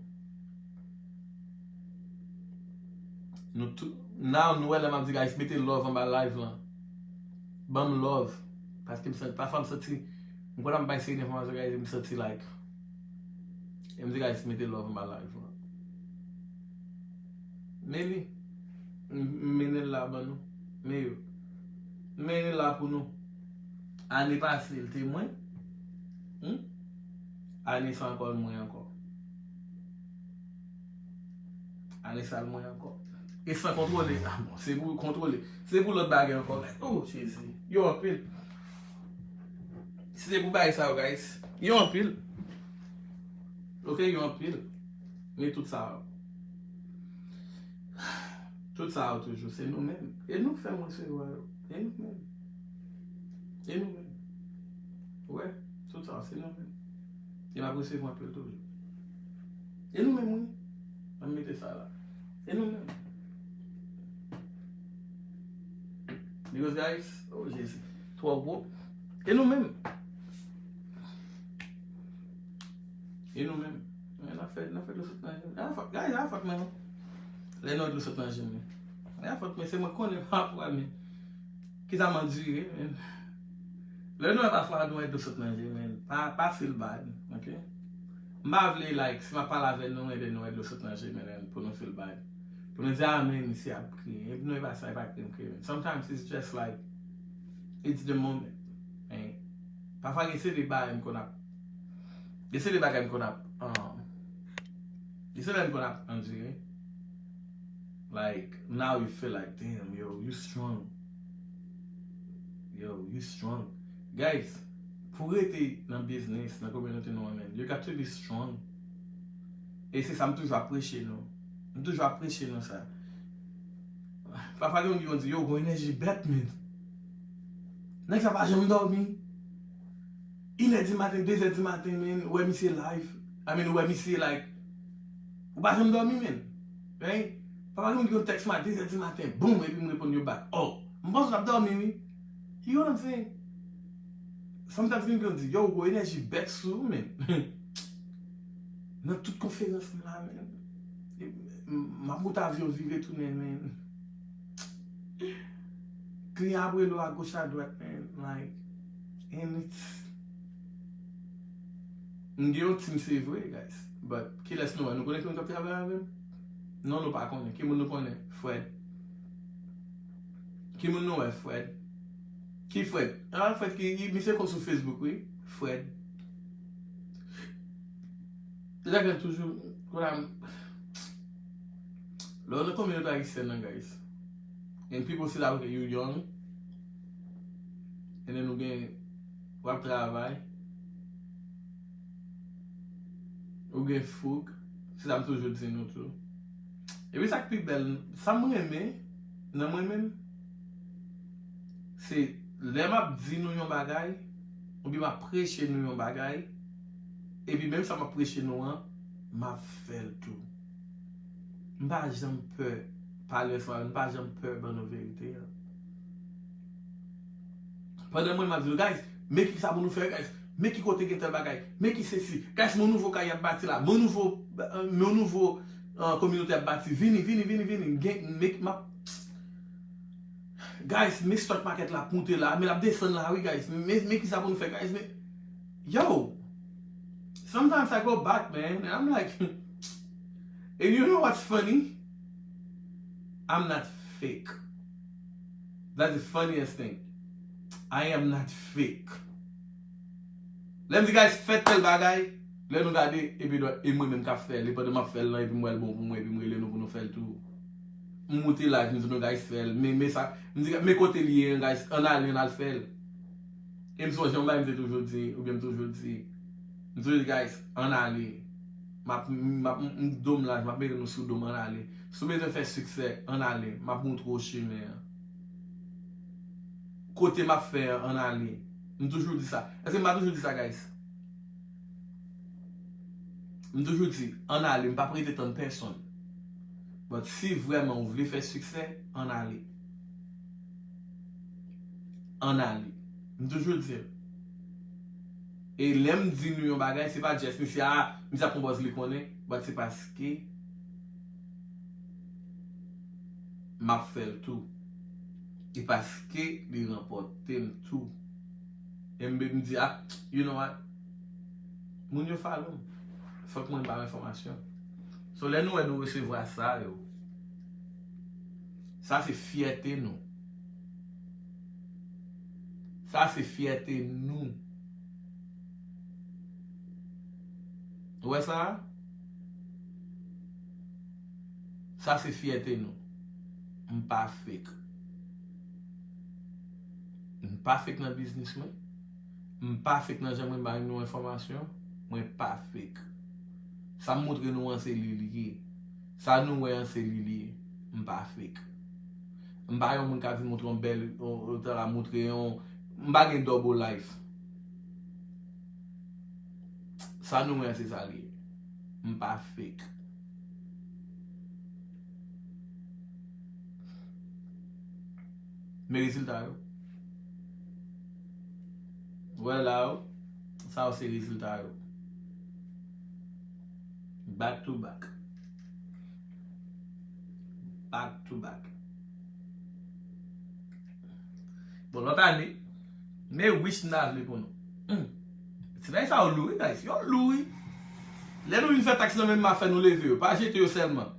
Nou tou, now, nou wè lè m ap di, guys, mete love anba live lan. Ban m love. Paske m santi, pafwa m santi, Mwen konn ap bay seri de enfòmasyon, guys, m santi like. E m di, guys, mete love anba live lan. Men li. M, m mennen l la ban nou. Men yo. M mennen l la pou nou. Ane pase, l te mwen. Hmm? Ane sa ankò, l mwen ankò. Ane sa, l mwen ankò. E san kontwole. Ah, bon, se pou kontwole. Se pou lòt bagay ankò. Oh, Jezi. Yo anpil. Si se pou bagay sa yo, guys. Yo anpil. Ok, yo anpil. Men tout sa yo. Tout sa yo toujou, se nou menm. E nou k fè m resevwa yo. E nou menm. E nou menm. Ou wè, tout sa yo, se nou menm. E m ap resevwa anpil toujou. E nou menm, wi. Ann mete sa la. E nou menm. Because, guys, oh, Jezi, twò gwo. E nou menm. E nou menm. N ap fè, n ap fè dlo sot nan je m. A fòt, guys, a fòt mwen. Lè nou wè dlo sot nan je m. A fòt mwen, se mwen k konnen pa pou mwen. Kisa m andire, men. Lè nou wè pafwa nou wè dlo sot nan je, men. Pa, pa feel bad, ok? M pa vle, like, si m ap pale avè nou, epi nou wè dlo sot nan je, men, pou nou feel bad. Pou nou di, ah, men, misye ap kriye. Epi nou, e pa sa, e pa kriye m kriye, men. Sometimes it's just like, it's the moment. Men, pafwa, gen seri de bagay m konn ap, gen seri de bagay m konn ap, um, gen seri de bagay m konn ap andire. Like, now you feel like, damn, yo, you strong. Yo, you strong. Guys, pou rete nan biznis, nan kominote nou an, man, you got to be strong. E se sa m toujou ap preche nou. M toujou ap preche nou sa. Pafwa, gen moun ki konn di, yo, gon enèji bèt, man. Nèg sa pa janm dòmi. Inè di maten, dezè di maten, man, ou wè misye live. I mean, ou wè misye, like, ou pa janm dòmi, man. Right? Pafwa, gen moun ki konn tèks mwen a dezè di maten, boum, epi m reponn yo back. Oh, m panse w t ap dòmi, wi. You know what I'm saying? Sometimes, gen moun ki konn di, yo, ou gon enèji bèt sou ou, man. Nan tout konferans m la, man. M, m ap monte avyon vire tounen, man. Kliyan ap rele w agoch adwat, man. Like, and it's, m gen yon team, se vre, guys. But, kilès nou wè? Nou konnen ki moun k ap travay avè m? Non, nou pa konnen. Ki moun nou konnen? Fred. Ki moun nou wè? Fred. Ki Fred? Ah, Fred ki, misye konn sou Facebook, wi. Fred. Lè gen toujou, kounye a, lè w nan kominote ayisyèn nan, guys, and people see that, okay, you young, and then ou gen, w ap travay, ou gen fouk, se sa m toujou di nou tou. Epi sa k pi bèl, sa m renmen nan mwen menm, se lè m ap di nou yon bagay, oubyen m ap preche nou yon bagay, epi menm sa m ap preche nou an, m ap fè l tou. M pa janm pè pale ansanm avè nou, m pa janm pè ban nou verite an. Pandan mwen, m ap di nou, guys, men ki sa pou nou fè, guys, men ki kote gen tèl bagay, men ki sesi, guys, mon nouvo kay ap bati la, mon nouvo, euh, mon nouvo, euh, kominote ap bati, vini, vini, vini, vini, gen, men, m ap, guys, men stock market la ap moute la, men l ap desann la, wi, guys, men, men ki sa pou nou fè, guys, men, yo, sometimes I go back, man, and I'm like, and you know what's funny? I'm not fake. That's the funniest thing. I am not fake. Lè m di, guys, fè tèl bagay, lè nou gade, epi e mwen menm k ap fè l, e pandan m ap fè l lan, epi m wè l bon pou mwen, epi m rele nou pou nou fè l tou. M moute live, m di nou, guys, fè l, men, men sa, m di, men kote l ye, guys, ann ale, ann al fè l. E m sonje yon bagay m te toujou di, oubyen m toujou di, m toujou di, guys, ann ale. M ap, m ap, m, m do m laj, m ap mete nou sou do m, ann ale. Si w bezwen fè siksè, ann ale. M ap montre w chemen an. Kote m ap fè an, ann ale. M toujou di sa. Èske m pa toujou di sa, guys? M toujou di, ann ale, m p ap rete tann pèsonn. But si vrèman ou vle fè siksè, ann ale. Ann ale. M toujou di l. E lè m di nou yon bagay, se pa just misye, ah, misye ap pran pòz li konnen, but se paske m ap fè l tou. E paske li ranpòte m tou. E m, m di, ah, you know what? Moun yo follow m. Fòk mwen ba yo enfòmasyon. So, lè nou wè nou resevwa sa yo, sa se fyète nou. Sa se fyète nou. Ou wè sa? Sa se fyète nou. M pa fake. M pa fake nan biznis mwen. M pa fake nan jan mwen bay nou enfòmasyon. Mwen pa fake. Sa m montre nou an se li li ye. Sa nou wè an se li li ye. M pa fake. M pa yon moun k ap vin montre yon bèl, yon, yon, ta la montre yon, m pa gen double life. Sa nou wè an se sa li ye. M pa fake. Men rezilta yo. Wè la yo, sa yo se rezilta yo. Back to back. Back to back. Bon, lòt ane, men wish m ta vle pou nou. Hmm. Ti bagay sa yo lou wi, guys. Yo lou wi. Lè nou vin fè taks nan men m, m ap fè nou leve yo. Pa jete yo sèlman.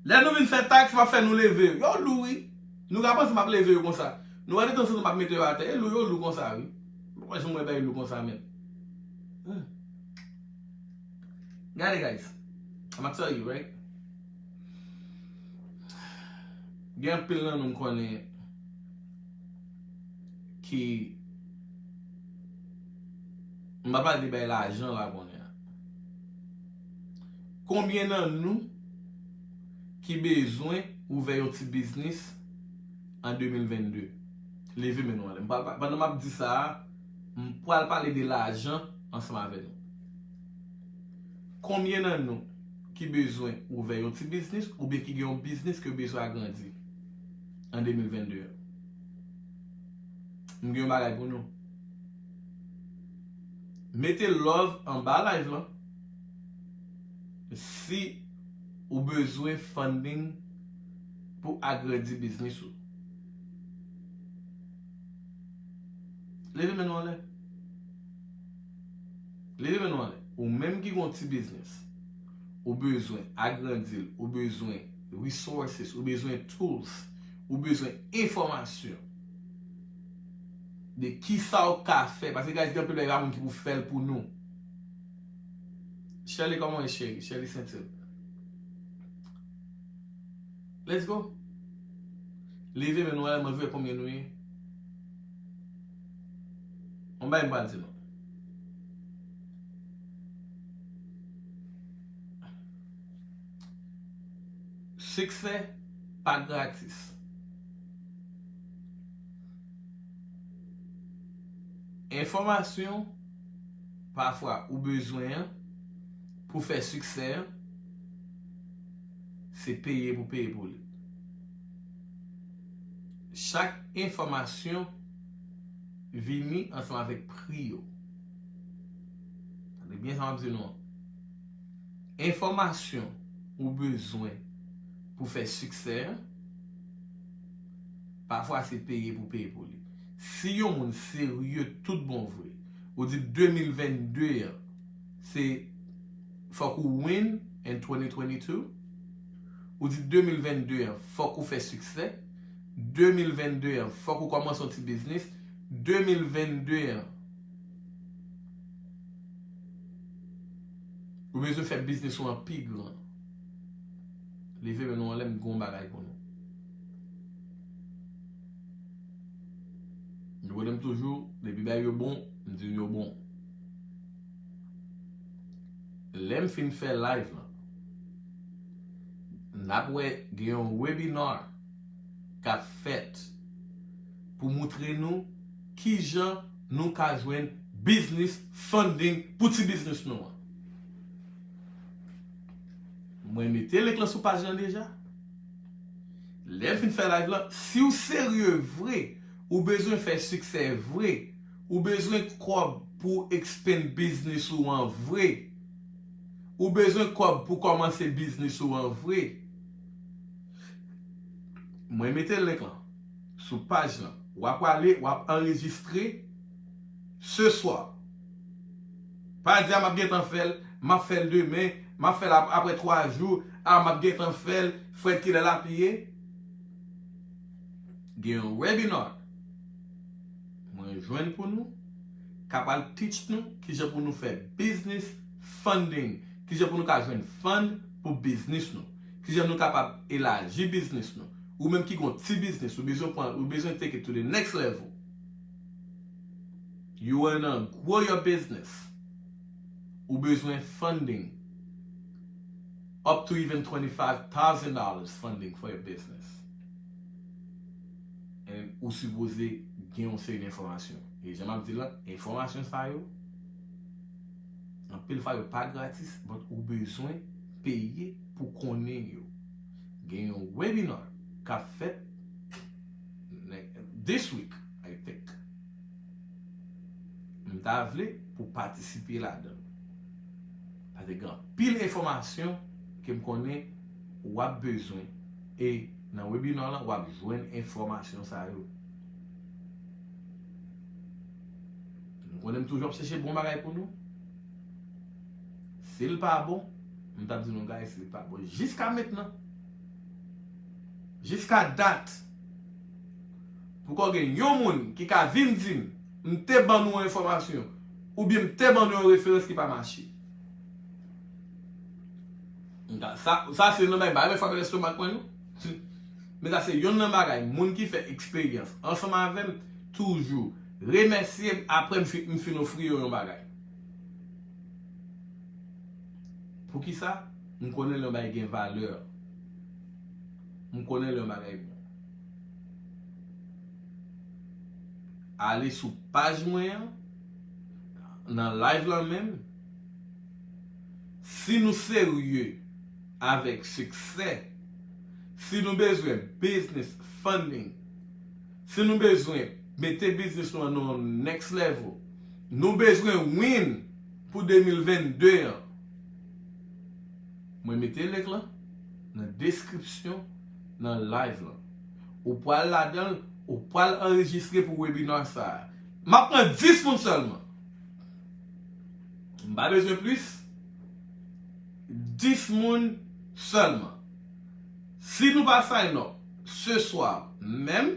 Lè nou vin fè taks, m ap fè nou leve yo. Yo lou wi. Nou ka panse m ap leve yo konsa. Nou wè detanzantan m ap mete yo atè. E lou yo lou konsa wi. Mwen pa janm wè bagay lou konsa menm. Hmm. Gade, guys. I'ma tell you, right? Gen anpil nan nou m konnen ki, m pa pale de bay lajan la kounye a. Konbyen nan nou ki bezwen ouvè yon ti biznis an de mil vennde? Leve men nou anlè. M pa, pa, pandan m ap di sa a, m pral pale de lajan ansanm avè nou. Konbyen nan nou ki bezwen ouvè yon ti biznis oubyen ki gen yon biznis ke yo bezwen agrandi an de mil vennde an? M gen yon bagay pou nou. Mete love anba live lan si ou bezwen funding pou agrandi biznis ou. Leve men nou anlè. Leve men nou anlè. Ou menm ki gon ti biznis, ou bezwen agrandi l, ou bezwen resources, ou bezwen tools, ou bezwen enfòmasyon de kisa w ka fè. Paske, guys, gen anpil bagay pa moun ki pou fè l pou nou. Shelly, kòman w ye, cheri? Shelly Sentil. Let's go. Leve men nou anlè, mwen vle konbyen nou ye. Yon bagay m pral di nou. Siksè pa gratis. Enfòmasyon pafwa ou bezwen an pou fè siksè an, se peye pou peye pou li. Chak enfòmasyon vini ansanm avèk pri yo. Tande byen sa m ap di nou an. Enfòmasyon ou bezwen pou fè siksè an, pafwa se peye pou peye pou li. Si yon moun serye tout bon vre, ou di de mil vennde an, se fòk ou win in twenty twenty-two, ou di de mil vennde an, fòk ou fè siksè, de mil vennde an, fòk ou kòmanse yon ti biznis, de mil vennde an, ou bezwen fè biznis ou an pi gran. Leve men nou anlè, m gen yon bagay pou nou. Nou konnen m toujou, depi bagay yo bon, m di yo bon. Lè m fin fè live lan, n ap wè gen yon webinar k ap fèt pou moutre nou kijan nou ka jwenn biznis funding pou ti biznis nou an. Mwen mete link lan sou paj lan deja. Lè m fin fè live lan, si w serye vre, ou bezwen fè siksè vre, ou bezwen kòb pou expand biznis ou an vre, ou bezwen kòb pou kòmanse biznis ou an vre, mwen mete link lan sou paj lan. W ap ale, w ap anrejistre, Ce soir. Pa di a m ap gentan fè l, m ap fè l demen, m ap fè l ap- apre twa jou, a m ap gentan fè l, Fred kilè l ap ye. Gen yon webinar mwen jwenn pou nou, k ap al teach nou kijan pou nou fè business funding, kijan pou nou ka jwenn fund pou biznis nou, kijan nou kapab elaji biznis nou. Ou menm ki gon ti biznis, ou bezwen pran, ou bezwen take it to the next level. You wanna grow your business. Ou bezwen funding. Up to even twenty-five thousand dollars funding for your business. And ou sipoze gen yon seri de enfòmasyon. E jan m ap di l la, enfòmasyon sa yo, anpil fwa yo pa gratis, but ou bezwen peye pou konnen yo. Gen yon webinar k ap fèt ne- this week, I think. M ta vle pou patisipe ladan l. Paske gen anpil enfòmasyon ke m konnen w ap bezwen. E nan webinar lan, w ap jwenn enfòmasyon sa yo. Nou konnen m toujou ap chèche bon bagay pou nou. Si l pa bon, m t ap di nou, guys, li pa bon. Jiska mentnan, jiska dat, poko gen yon moun ki ka vin di m, m te ban nou yon enfòmasyon, oubyen m te ban nou yon referans ki pa mache. Sa, sa se nan bagay, bagay mwen frape lestomak mwen, non. Men sa se youn nan bagay, moun ki fè eksperyans ansanm avè m, toujou remèsye m apre m fi- m fin ofri yo yon bagay. Poukisa? M konnen lè yon bagay gen valè. M konnen lè yon bagay bon. Ale sou paj mwen an, nan live lan menm. Si nou serye avèk siksè, si nou bezwen business funding, si nou bezwen mete biznis nou an nan yon next level, nou bezwen win pou de mil vennde an. Mwen mete link lan nan deskripsyon nan live lan. Ou pral ladan l, ou pral anrejistre pou webinar sa a. M ap pran dis moun sèlman. M pa bezwen plis. Dis moun sèlman. Si nou pa sign up ce soir menm,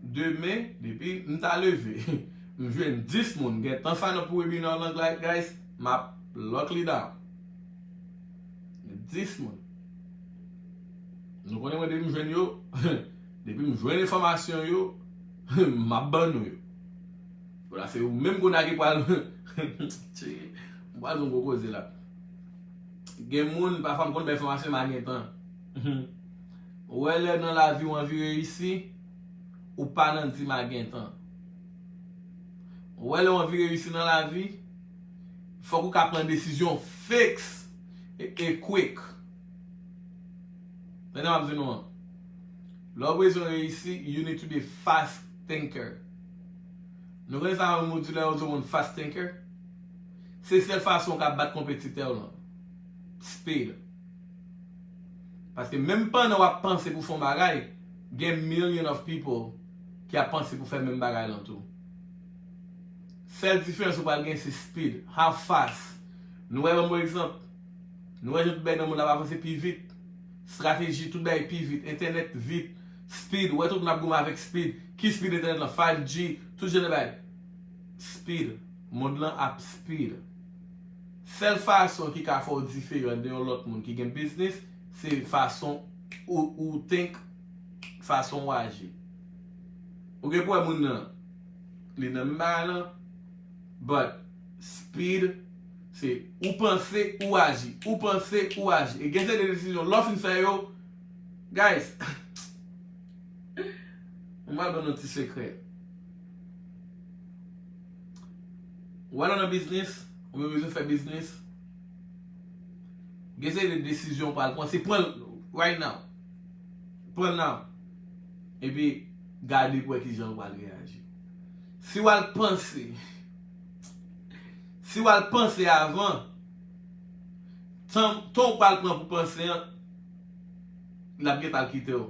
demen, depi m ta leve, m jwenn dis moun gentan sign up pou webinar lan, guys, m ap lock li down. Dis moun. Nou konnen mwen depi m jwenn yo, depi m jwenn enfòmasyon yo, m ap ban nou yo. Voilà, se ou menm kounye a ki pral, m pral di yon gwo koze la. Gen moun, pafwa m konn bay enfòmasyon, m a gen tan. Ou wè lè nan lavi w anvi reyisi, ou pa nan di m a gen tan. Ou wè lè w anvi reyisi nan lavi, fòk ou ka pran desizyon fiks e, e quick. Tande m ap di nou an. Lè w bezwen reyisi, you need to be fast thinker. Nou konnen sa moun di lè yo di yon moun fast thinker? Se sèl fason w ka bat konpetitè w lan. Speed. Paske menm pandan w ap panse pou fè yon bagay, gen million of people ki ap panse pou fè menm bagay lan tou. Sèl diferans ou pral gen se speed. How fast? Nou wè, ban m yon egzanp. Nou wè jan tout bagay nan mond la ap avanse pi vit. Estrateji, tout bagay pi vit. Entènèt vit. Speed. Ou wè tout moun ap goumen avèk speed. Ki speed entènèt lan? Five G. Tout jan de bagay. Speed. Mond lan ap speed. Sèl fason ki ka fè w diferan de yon lòt moun ki gen biznis, se fason ou, ou think, fason w aji. Ou gen pou wè moun nan, li nan menm bagay lan, but speed, se ou panse, ou aji, ou panse, ou aji. E gen seri de desizyon, lè w fin fè yo, guys, m pral ban nou ti sekrè. Ou wè lè w nan biznis, ou bezwen fè biznis, gen seri de desizyon w pral pran, se pran l right now. Pran l now. Epi gade pou wè kijan w pral reyaji. Si w al panse, si w al panse avan, tan, tan w pral pran pou panse an, l ap gentan al kite w.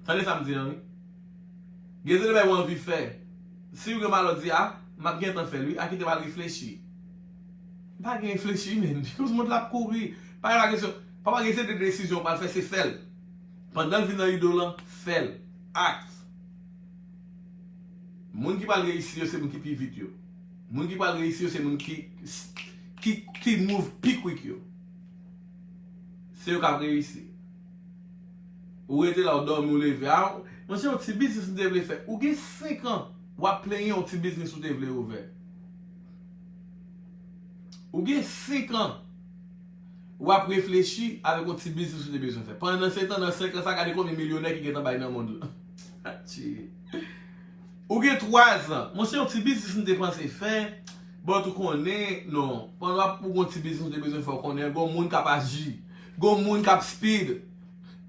Tande sa m di an, wi. Gen de bagay ou anvi fè. Si ou gen maladi a, m ap gentan fè l wi, a kite m al reflechi. Pa gen reflechi, men. Koz mond la ap kouri. Pa gen kesyon. Papa gen se de desizyon ou pral fè, se fè l. Pandan l vin nan ido lan, fè l. Act. Moun ki pral reyisi yo, se moun ki pi vit yo. Moun ki pral reyisi yo, se moun ki, ki, ki move pi kwik yo. Se yo k ap reyisi. Ou rete la, ou dòmi, ou leve. A, monchè, yon ti biznis m te vle fè. Ou gen senk an, w ap plenyen yon ti biznis ou te vle ouvè. Ou gen senk an, w ap reflechi avèk yon ti biznis ou te bezwen fè. Pandan se tan, nan senk an sa, gade konbyen milyonè ki gentan bay nan mond lan. Ou gen twa zan. Monchè, yon ti biznis m te panse fè, but ou konnen, non. Pandan w ap, ou gen yon ti biznis ou te bezwen fè, ou konnen, gon moun k ap aji. Gon moun k ap speed.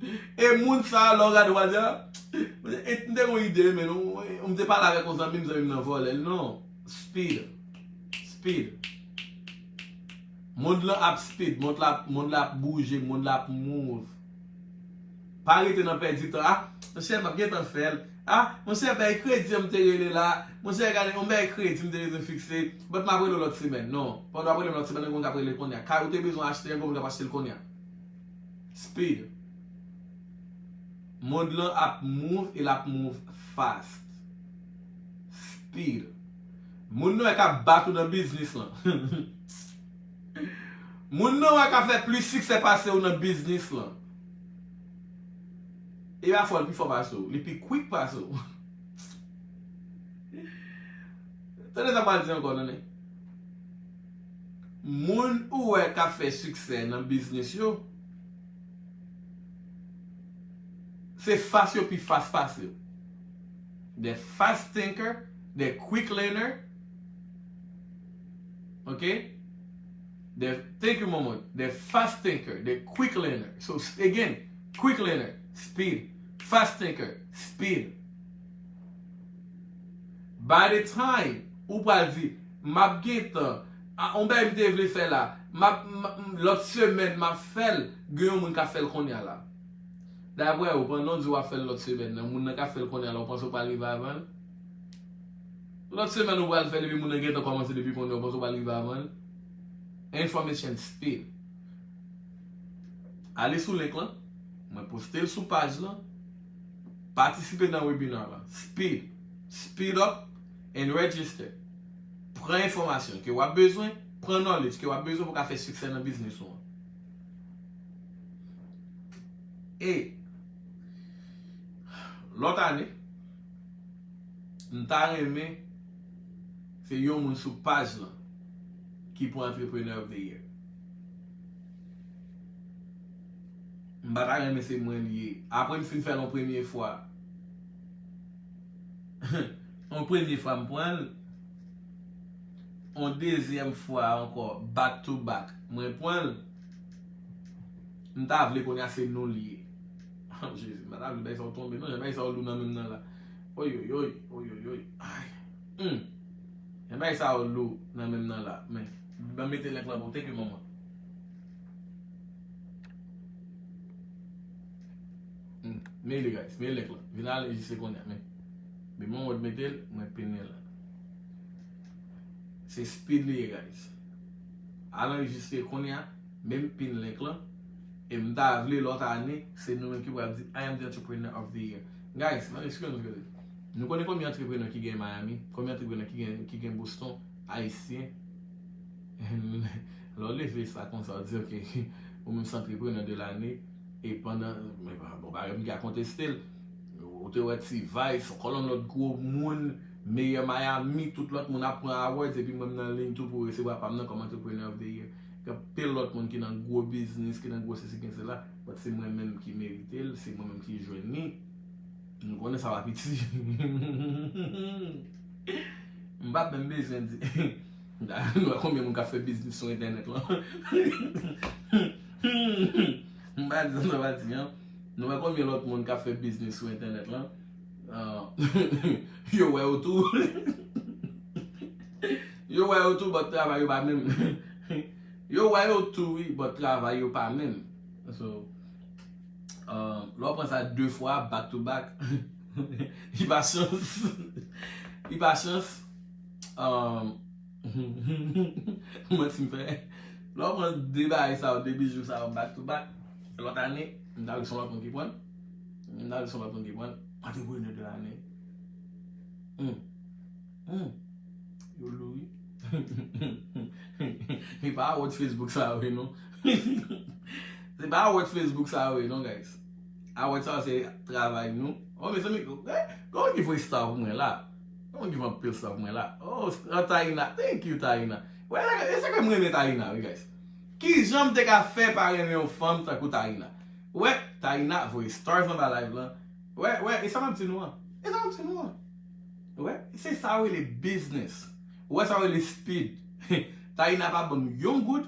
E moun sa a, lè w gade, w a di, a, e, m te gon ide, men, ou, ou, m te pale avèk yon zanmi m, zanmi m nan vòlè l, non. Speed. Speed. Mond lan ap speed, mond la, mond la ap bouje, mond la ap move. Pa rete nan pèdi tan. A, monchè, m ap gentan fè l. A, monchè, bay kredi an m te rele la. Monchè, gade, yon bay kredi m te bezwen fikse. But m ap rele w lòt semèn. Non. Pandan w ap rele m lòt semèn, gen moun k ap rele kounye a. Kay ou te bezwen achte an, gen moun k ap achte l kounye a. Speed. Mond lan ap move e l ap move fast. Speed. Moun nan wè k ap bat ou nan biznis lan. Moun nan wè k ap fè plis siksè pase ou nan biznis lan. E pafwa li pi fò pase w, li pi kwik pase w. Tande sa m pral di ankò, tande. Moun ou wè k ap fè siksè nan biznis yo, se fast yo pi fast pase w. They fast thinker, they quick learner. Okay? They, thank you, Momon. They fast thinker, they quick learner. So, s-, again, quick learner, speed. Fast thinker, speed. By the time ou pral di, m ap gentan, a, on bagay m te vle fè la, m ap, m, m, lòt semèn m ap fè l, gen yon moun k ap fè l kounye a la. Daprè ou, pandan w di w ap fè l lòt semèn nan, moun nan k ap fè l kounye a la, ou panse w pral rive avan l? Lòt semèn ou pral fè depi moun nan gentan kòmanse depi kounye a, ou panse w pral rive avan l? Information speed. Ale sou link lan, mwen poste l sou paj lan, patisipe nan webinar lan. Speed, speed up and register. Pran enfòmasyon ke w ap bezwen, pran knowledge ke w ap bezwen pou w ka fè siksè nan biznis ou an. E lòt ane, m ta renmen se yon moun sou paj lan ki pou Entrepreneur of the Year. M pa ta renmen se mwen li ye. Apre m fin fè l yon premye fwa. Yon premye fwa m pran l. Yon dezyèm fwa ankò, back to back. Mwen pran l. M ta vle kounye a se nou li ye. Jezi, m pa ta vle bay sa w tonbe, non, jan bay sa w lou nan men m nan la. Oyoyoy, oyoyoy, ay. Hmm. Jan bay sa w lou nan men m nan la. Men, ban m mete link lan pou w, thank you, manman. Hmm. Men li, guys, men link lan. Vin al anrejistre kounye a, men. Men mwen wè mete l, mwen pin li la. Se speed li ye, guys. Al anrejistre kounye a, men m pin link lan. E m ta vle lòt ane, se nou menm ki pral di, "I am the entrepreneur of the year." Guys, mwen eksplize nou sa k pase. Nou konnen konbyen antreprenè ki gen Miami, konbyen antreprenè ki gen, ki gen Boston, ayisyen. Lè w leve sa konsa, w di, "Ok, ou menm se entrepreneur de l'année." E pandan, men, bon, pa gen moun ki ka konteste l. Ou te wè T-Vice, yon kolonn lòt gwo moun, meyè Miami, tout lòt moun ap pran awards, epi mwen m nan liy tou pou resevwa pa m nan kòm Entrepreneur of the Year. Gen anpil lòt moun ki nan gwo biznis, ki nan gwo sesi, gen sela, but se mwen menm ki merite l, se mwen menm ki jwenn li. Nou konnen sa pa piti. M pa t menm bezwen di. Nou wè konbyen moun k ap fè biznis sou entènèt lan. M pa di sa, m pa di an. Nou wè konbyen lòt moun k ap fè biznis sou entènèt lan. Ah, yo wè yo tou. Yo wè yo tou, but travay yo pa menm. Yo wè yo tou, wi, but travay yo pa menm. So, ah, lè w pran sa de fwa, back to back, Li pa chans. Li pa chans. Um, manti m fè. Lè w pran de bagay sa yo, de bijou sa yo, back to back, lòt ane, m ta di se yon lòt moun ki pran. M ta di se yon lòt moun ki pran. Entrepreneur de l'année. Hmm. Hmm. Yo lou wi. E pa award Facebook sa yo ye non. Se pa award Facebook sa yo ye non, guys. Award sa yo se travay nou. Oh, mezanmi, eh, kòman ki voye star pou mwen la? Kòman ki voye anpil star pou mwen la? Oh, Taina, thank you, Taina. Wè, e sa ke m renmen Taina, wi, guys. Kijan m te ka fè pa renmen yon fanm tankou Taina? Wè, Taina voye stars anba live lan. Wè, wè, e sa m ap di nou an? E sa m ap di nou an? Wè, se sa yo rele business. Ou wè sa yo rele speed. Taina pa ban m yon goud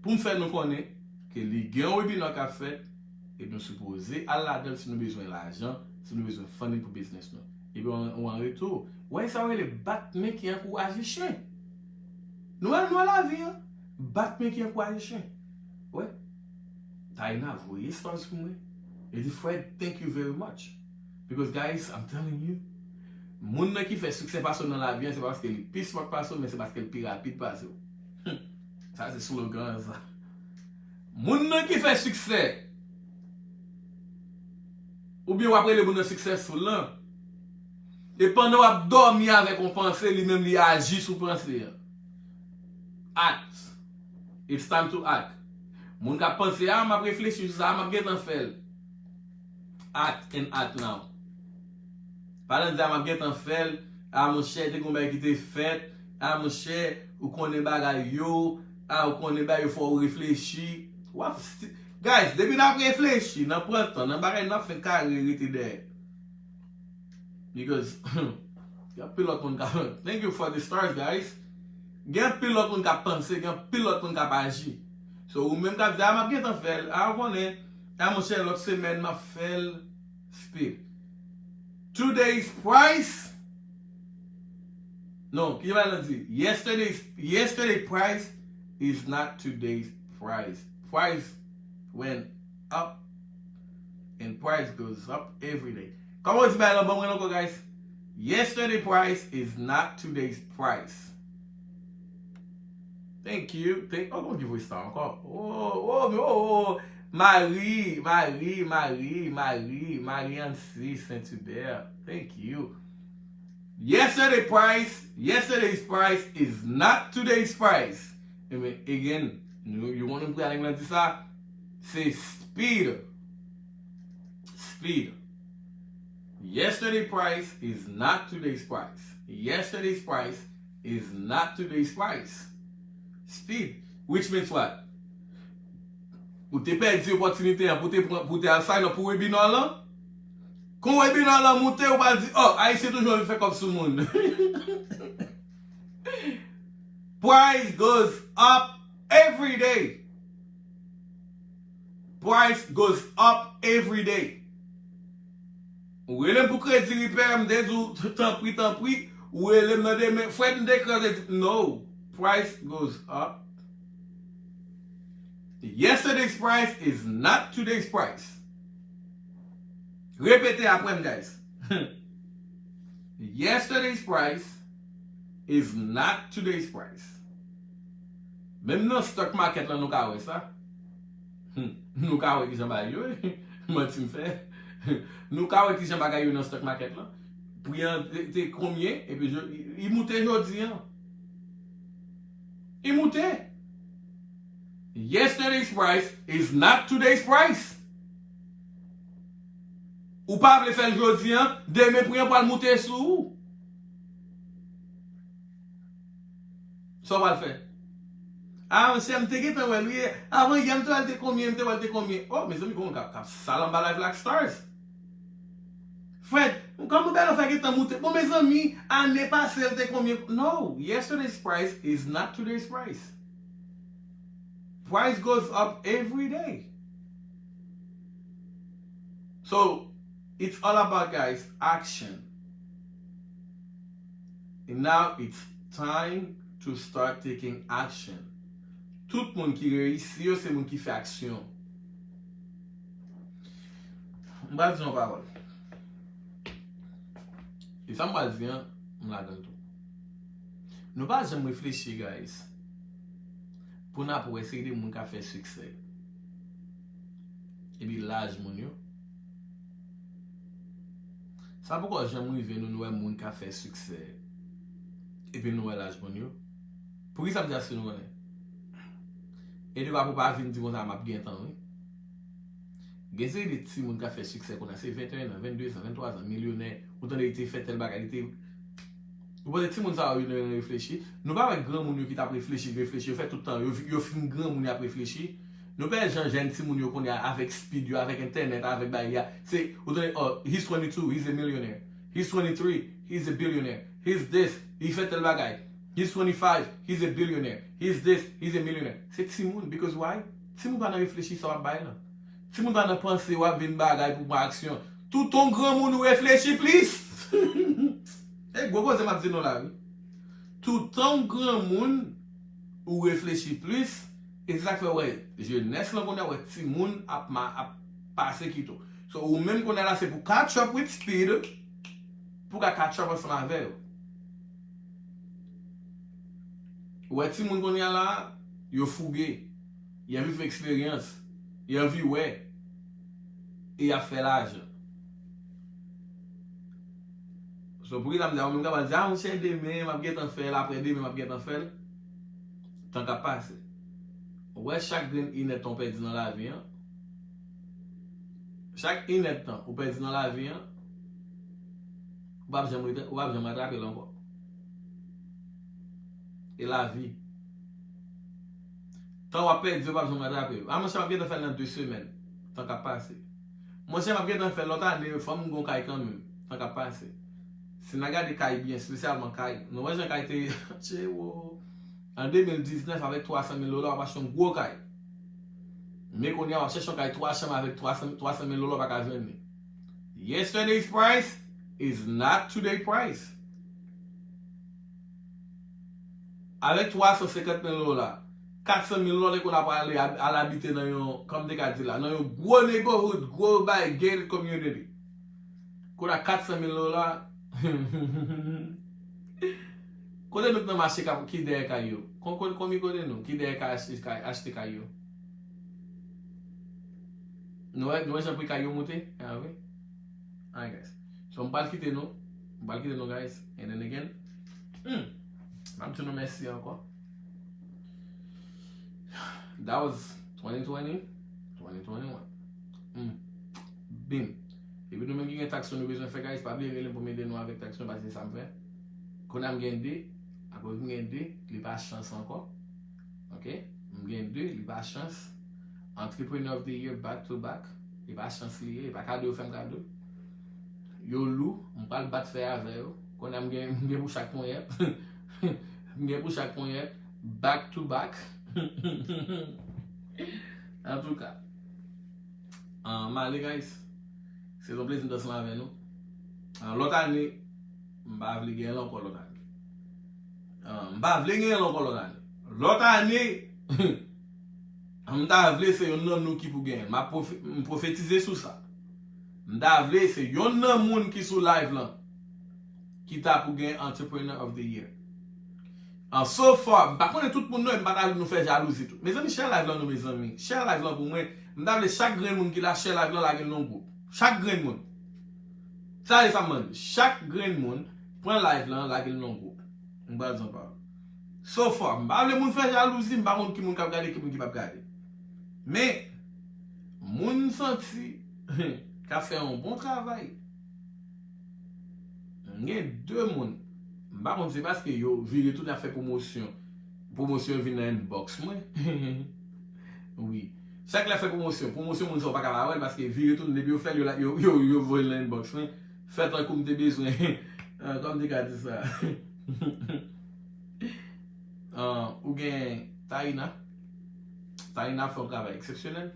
pou m fè nou konnen ke li gen yon webinar k ap fèt, e nou sipoze al ladan l si nou bezwen lajan, si nou bezwen funding pou business nou. Epi ou an, ou an retou, wè sa yo rele bat men ki ankouraje chen. Nou wè, nou wè lavi an, bat men ki ankouraje chen. Wè, Taina voye stars pou mwen. Li di, Fred, thank you very much. Because, guys, I'm telling you, moun nan ki fè siksè pase w nan lavi an, se pa paske li pi smart pase w, men se paske li pi rapid pase w. Hmm. Sa se slogan an, sa. Moun nan ki fè siksè, oubyen w ap rele moun nan successful lan, e pandan w ap dòmi avèk yon panse, li menm li aji sou panse an. Act. It's time to act. Moun k ap panse, a, m ap reflechi sou sa, m ap gentan fè l. Act and act now. Pa nan di a m ap gentan fè l, a monchè, te gen yon bagay ki te fèt, a monchè, ou konnen bagay yo, a ou konnen bagay yo fò w reflechi. W ap sti-, guys, depi n ap reflechi, n ap pran tan, nan bagay n ap fè kare rete dèyè. Because, gen anpil lòt moun k ap, thank you for the stars, guys. Gen anpil lòt moun k ap panse, gen anpil lòt moun k ap aji. So, ou menm k ap di, a, m ap gentan fè l, a, ou konnen, a, monchè, lòt semèn, m ap fè l, speed. Today's price, non, ki bagay la di? Yesterday's, yesterday price is not today's price. Price went up and price goes up every day. Kòman yo di bagay lan, ban mwen ankò, guys? Yesterday price is not today's price. Thank you. Thank, oh, kòman ki voye sa ankò? Oh, oh, oh, oh. Marie, Marie, Marie, Marie, Marie Anne Saint Hubert. Thank you. Yesterday price, yesterday's price is not today's price. Amen. Again, you, you want to pray like this? Se speed. Speed. Yesterday price is not today's price. Yesterday's price is not today's price. Speed. Which means what? Ou te pèdi opòtinite an pou te pran, pou te al sign up pou webinar lan. Kon webinar lan moute, ou pa di, oh, Ayisyen toujou anvi fè kòb sou moun. Price goes up every day. Price goes up every day. Ou rele m pou kredi ripè, m te di w, tanpri, tanpri. Ou rele m nan demen, Fred, m te kraze. No. Price goes up. Yesterday's price is not today's price. Repete apre m, guys. Yesterday's price is not today's price. Menm nan stock market lan, nou ka wè sa. Hmm. Nou ka wè kijan bagay yo ye. Manti m fè. Nou ka wè kijan bagay yo nan stock market lan. Pri an te, te konbyen, epi jodi, li moute jodi an. Li moute. Yesterday's price is not today's price. Ou pa vle fè l jodi an, demen pri an pral moute sou ou. Sa w pral fè? A, monchè, m te gentan wè l, wi. Avan yè, m te wè l te konbyen, m te wè l te konbyen. Oh, mezanmi, gon moun k ap, k ap sal anba live la ak stars. Fred, kòman bagay la fè gentan moute? Bon, mezanmi, ane pase l te konbyen? No, yesterday's price is not today's price. Price goes up every day. So, it's all about, guys, action. And now it's time to start taking action. Tout moun ki reyisi yo, se moun ki fè aksyon. M pral di yon pawòl. E sa m pral di an, m ladan l tou. Nou pa janm reflechi, guys, pou n ap wè se de moun k ap fè siksè. Epi laj moun yo. Sa poko janm rive nou, nou wè moun k ap fè siksè. Epi nou wè laj moun yo. Poukisa m di sa si nou konnen? E de pa pou pa vin di konsa m ap gen tan, wi. Gen seri de timoun k ap fè siksè kounye a, se venteyen an, vennde zan, venntwa zan, milyonè. Ou tande li te fè tèl bagay, li te. Ou panse timoun sa yo, yo reflechi? Nou pa wè granmoun yo ki t ap reflechi, reflechi, yo fè tout tan, yo, yo fin granmoun, y ap reflechi. Nou pa wè jan jèn timoun yo kounye a avèk speed yo, avèk entènèt, avèk bagay a. Se, ou tande, oh, he's twenty-two, he's a millionaire. He's twenty-three, he's a billionaire. He's this, li fè tèl bagay. He's twenty-five, he's a billionaire. He's this, he's a millionaire. Se timoun, because why? Timoun pa nan reflechi sa w ap bay lan. Timoun pa nan panse w ap vin bagay pou pran aksyon. Toutan w granmoun ou reflechi plis. E gwo koze m ap di nou la, wi. Toutan w granmoun ou reflechi plis, e se sa k fè w wè jenès lan kounye a, w wè timoun ap, ma, ap pase kite w. So, ou menm kounye a la, se pou catch up with speed, pou ka catch up ansanm avè yo. Ou wè timoun kounye a la, yo fouge, y anvi fè eksperyans, y anvi wè, e y ap fè lajan. So, poukisa m di a, ou menm kapab di, a, monchè, demen, m ap gentan fè l, apre demen, m ap gentan fè l. Tan k ap pase. Ou wè chak grenn inèdtan w pèdi nan lavi an, chak inèdtan ou pèdi nan lavi an, ou p ap janm rete, ou p ap janm ratrape l ankò. E lavi. Tan w ap pèdi, ou p ap janm ratrape. A, monchè, m ap gentan fè l nan de semèn. Tan k ap pase. Monchè, m ap gentan fè l lòt ane, fò m gon kay kanmenm. Tan k ap pase. Si n a gade kay byen, espesyalman kay, nou wè jan kay te ye, tchewo. An de mil diznèf, avèk twa san mil dola, w ap achte yon gwo kay. Men kounye a, w ap chèche yon kay twa chanm avèk twa san, twa san mil dola, w pa ka jwenn li. Yesterday's price is not today price. Avèk twa san senkant mil dola, kat san mil dola, kounye a ap ale ab-, al abite nan yon, kòm te ka di la, nan yon gwo neighborhood, gwo bay, gated community. Kounye a kat san mil dola. Kote nou k nan mache k ap, ki dèyè kay yo? Kon, kon, konbyen kote nou ki dèyè kay achte kay, achte kay yo? Nou wè, nou wè jan pri kay yo moute? A wi. Alright, guys. So, m pral kite nou. M pral kite nou, guys. And then again, hmm, m ap di nou mèsi ankò. That was twenty twenty, twenty twenty-one. Hmm. Bim. Epi nou menm ki gen tax nou bezwen fè, guys, pa bliye rele m pou m ede nou avèk tax nou, paske se sa m fè. Kounye a m gen de, akoz m gen de, li pa chans ankò. Ok? M gen de, li pa chans. Entrepreneur of the Year back to back. E pa chans li ye, e pa kado yo fè m kado. Yo lou, m pral bat fè avè yo. Kounye a m gen, m gen pou chak ponyèt. M gen pou chak ponyèt. Back to back. Antouka. Ah, m ale, guys. Se yon plezi m t ansanm avè nou. Ah, lòt ane, m pa vle gen l ankò lòt ane. Ah, m pa vle gen l ankò lòt ane. Lòt ane, m ta vle se yonn nan nou ki pou genyen l. M ap pwofe-, m pwofetize sou sa. M ta vle se yonn nan moun ki sou live lan ki ta pou gen Entrepreneur of the Year. An, so far, m pa konnen tout moun non, e m pa ta vle nou fè jalouzi tou. Mezanmi, share live lan non, mezanmi. Share live lan pou mwen. M ta vle chak grenn moun ki la share live lan, lage l nan gwoup. Chak grenn moun. Sa e sa m mande. Chak grenn moun, pran live lan, lage l nan gwoup. M pral di yon pawòl. So far, m pa vle moun fè jalouzi, m pa konn ki moun k ap gade, ki moun ki p ap gade. Men, moun m santi k ap fè yon bon travay. M gen de moun. M pa konn se paske yo vire tounen ap fè pwomosyon. Pwomosyon yo vin nan inbox mwen. Wi. Chak lè fè pwomosyon, pwomosyon moun sa yo pa ka pa wè l paske vire tounen depi yo fè l, yo, yo, yo, yo voye l nan inbox mwen. Fè tankou m te bezwen. Ah, kòman m te ka di sa? Ah, ou gen Taina. Taina ap fè yon travay eksepsyonèl.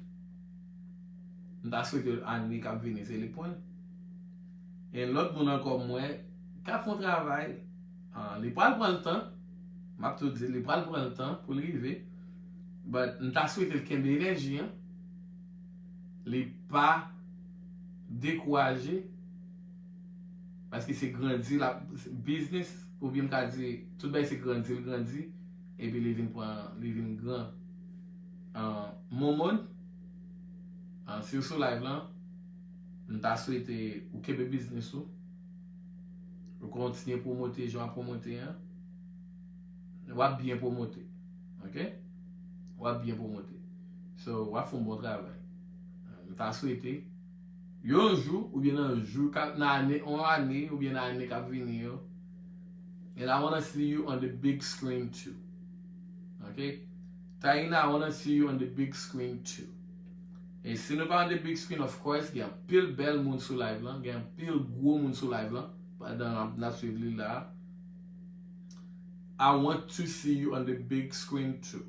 M ta swete ane k ap vini, se li k pran l. E lòt moun ankò m wè k ap fè yon travay, ah, li pral pran l tan. M ap tou di, li pral pran l tan pou l rive. But m ta swete l kenbe enèji an. Li pa dekouraje. Paske se grandi la, biznis, oubyen m ka di, tout bagay se grandi, l grandi, epi li vin pran, li vin gran. An, Momon, an, si w sou live lan, m ta swete ou kenbe biznis ou, ou kontinye pwomote jan w ap pwomote an, w ap byen pwomote, ok? W ap byen pwomote. So, w ap fè yon bon travay. M ta swete, yon jou, oubyen nan jou, ka, nan ane, yon ane, oubyen nan ane k ap vini yo. And I wanna see you on the big screen too. Ok? Taina, I wanna see you on the big screen too. E si nou pa on the big screen, of course, gen anpil bèl moun sou live lan, gen anpil gwo moun sou live lan, pandan n ap, n ap swiv li la. I want to see you on the big screen too.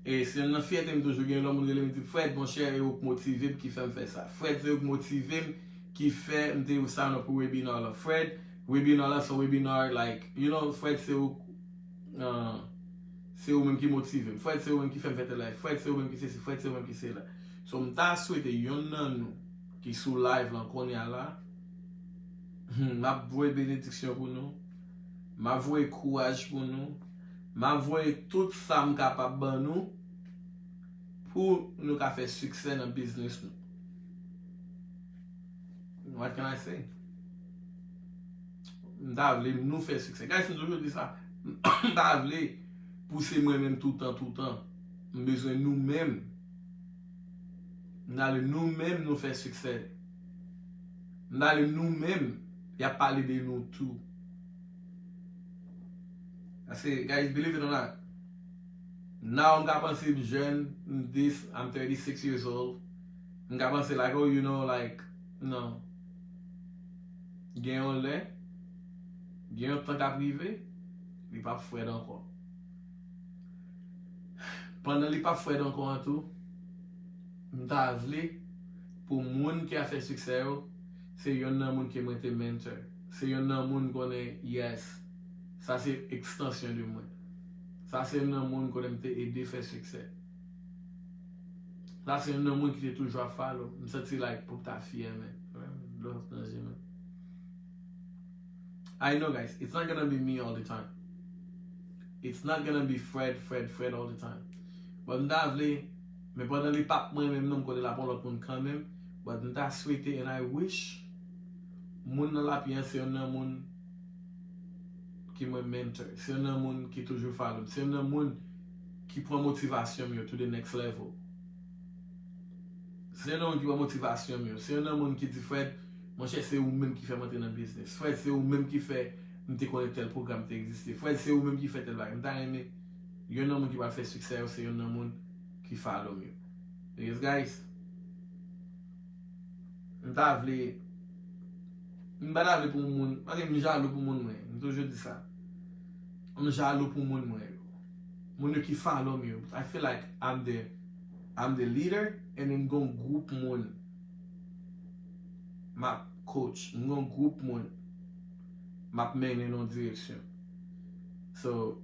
E se youn nan fyète m toujou gen lè moun rele m di, Fred, monchè, e ou k motive m ki fè m fè sa. Fred, se ou k motive m ki fè m te sign up pou webinar la. Fred, webinar la se yon webinar, like, you know, Fred, se ou, uh, se ou menm ki motive m. Fred, se ou menm ki fè m fè tèl bagay. Fred, se ou menm ki sesi. Fred, se ou menm ki sela. So, m ta swete yonn nan nou ki sou live lan kounye a la, hmm, m ap voye benediksyon pou nou. M ap voye kouraj pou nou. M ap voye tout sa m kapab ban nou pou nou ka fè siksè nan biznis nou. What can I say? M ta vle nou fè siksè. Guys, m toujou di sa. M ta vle pou se mwen menm toutan, toutan. M bezwen nou menm. M ta vle nou menm nou fè siksè. M ta vle nou menm, y ap pale de nou tou. Paske, guys, believe it or not, now m ka panse m jèn, m this, I'm thirty-six years old. M ka panse like, oh, you know, like, non. Gen yon lè, gen yon tan k ap rive, li p ap frèd ankò. Pandan li p ap frèd ankò an tou, m ta vle pou moun ki ap fè siksè yo, se yonn nan moun ke mwen te mentor. Se yonn nan moun konnen, yes, sa se ekstansyon de mwen. Sa se yonn nan moun konnen m te ede fè siksè. Sa se yonn nan moun ki te toujou ap follow. M santi like pou m ta fyè, man. Love nan je, man. I know, guys, it's not gonna be me all the time. It's not gonna be Fred, Fred, Fred all the time. But m ta vle, men pandan li p ap mwen menm non, m konnen l ap yon lòt moun kanmenm. But m ta swete, and I wish, moun nan lapye an se yonn nan moun ki mwen mentor, se yonn nan moun ki toujou follow m, se yonn nan moun ki pran motivasyon m yo to the next level. Se yonn nan moun ki pran motivasyon m yo. Se yonn nan moun ki di, Fred, monchè, se ou menm ki fè m antre nan biznis. Fred, se ou menm ki fè m te konnen tèl pwogram te egziste. Fred, se ou menm ki fè tèl bagay. M ta renmen yonn nan moun ki pral fè siksè yo, se yonn nan moun ki follow m yo. Because, guys, m ta vle, m pa ta vle pou moun, paske m jalou pou moun mwen. M toujou di sa. M jalou pou moun mwen yo. Moun yo ki follow m yo. I feel like I'm the, I'm the leader, and then gon gwoup moun m ap coach. M gon gwoup moun m ap mennen nan yon direksyon. So,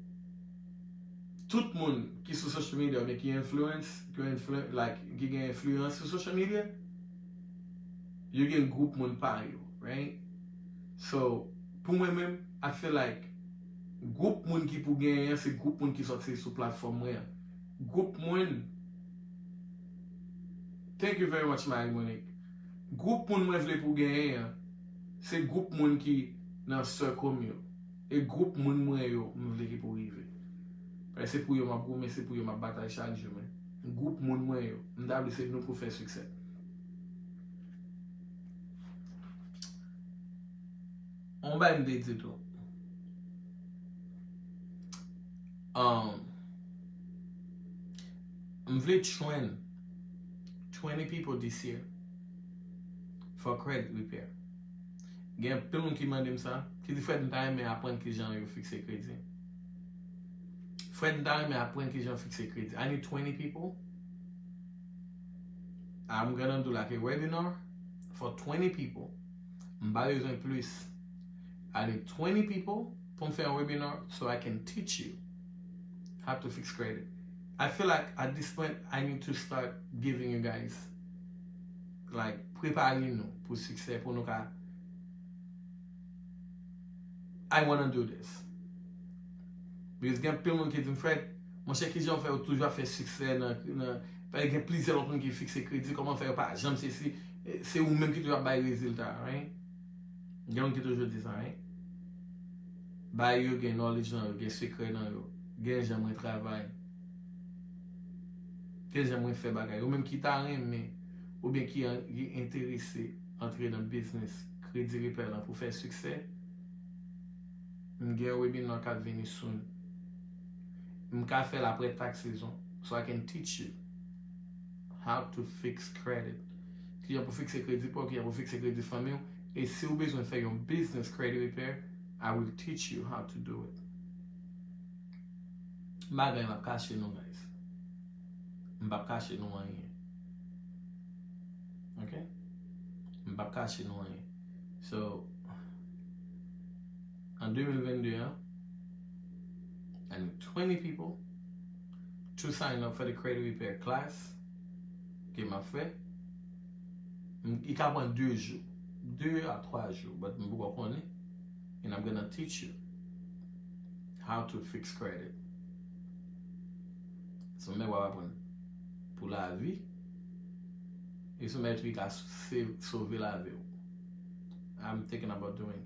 tout moun ki sou social media, men ki influence, ki influ-, like, ki gen enfliyans sou social media, yo gen gwoup moun pa yo, right? So, pou mwen menm, I feel like gwoup moun ki pou genyen an, se gwoup moun ki sòti sou platfòm mwen an. Gwoup moun, thank you very much, Marie Monique. Gwoup moun mwen vle pou genyen an, se gwoup moun ki nan circle m yo. E gwoup moun mwen yo, m vle ki pou rive. Paske se pou yo m ap goumen, se pou yo m ap batay chak jou, men. Gwoup moun mwen yo, m ta vle se nou pou fè siksè. On bagay m te di tou. Um, m vle train twenty people this year for credit repair. Gen anpil moun ki mande m sa, ki di, Fred, m ta renmen aprann kijan yo fikse kredi. Fred, m ta renmen aprann kijan fikse kredi. I need twenty people. I'm gonna do like a webinar for twenty people. M pa bezwen plis. I need twenty people pou m fè yon webinar so I can teach you how to fix credit. I feel like at this point, I need to start giving you guys, like, prepare nou pou siksè, pou nou ka I wanna do this. Because gen anpil moun ki di m, Fred, monchè, kijan w fè ou toujou ap fè siksè nan, nan, paske gen plizyè lòt moun ki fikse kredi, kòman fè yo pa janm sesi, se ou menm ki toujou ap bay rezilta, right? Gen moun ki toujou di sa, right? Bay yo gen knowledge nan yo, gen sekrè nan yo, gen jan mwen travay, gen jan mwen fè bagay. Ou menm ki ta renmen, oubyen ki an- ki enterese antre nan biznis Credit Repair lan pou fè siksè, m gen yon webinar k ap vini soon. M ka fè l apre tax season. So I can teach you how to fix credit. Kijan pou fikse kredi pa w, kijan pou fikse kredi fanmi w. E si w bezwen fè yon business Credit Repair, I will teach you how to do it. M pa gen anyen m ap kache nou, guys. M p ap kache nou anyen. Ok? M p ap kache nou anyen. So, an de mil vennde an, I need twenty people to sign up for the credit repair class ke m ap fè. M- Li ka pran de jou, de a twa jou, but m poko konnen. And I'm gonna teach you how to fix credit. Se yon bagay w ap aprann pou lavi. E se yon bagay ki ka se- sove lavi w. I'm thinking about doing.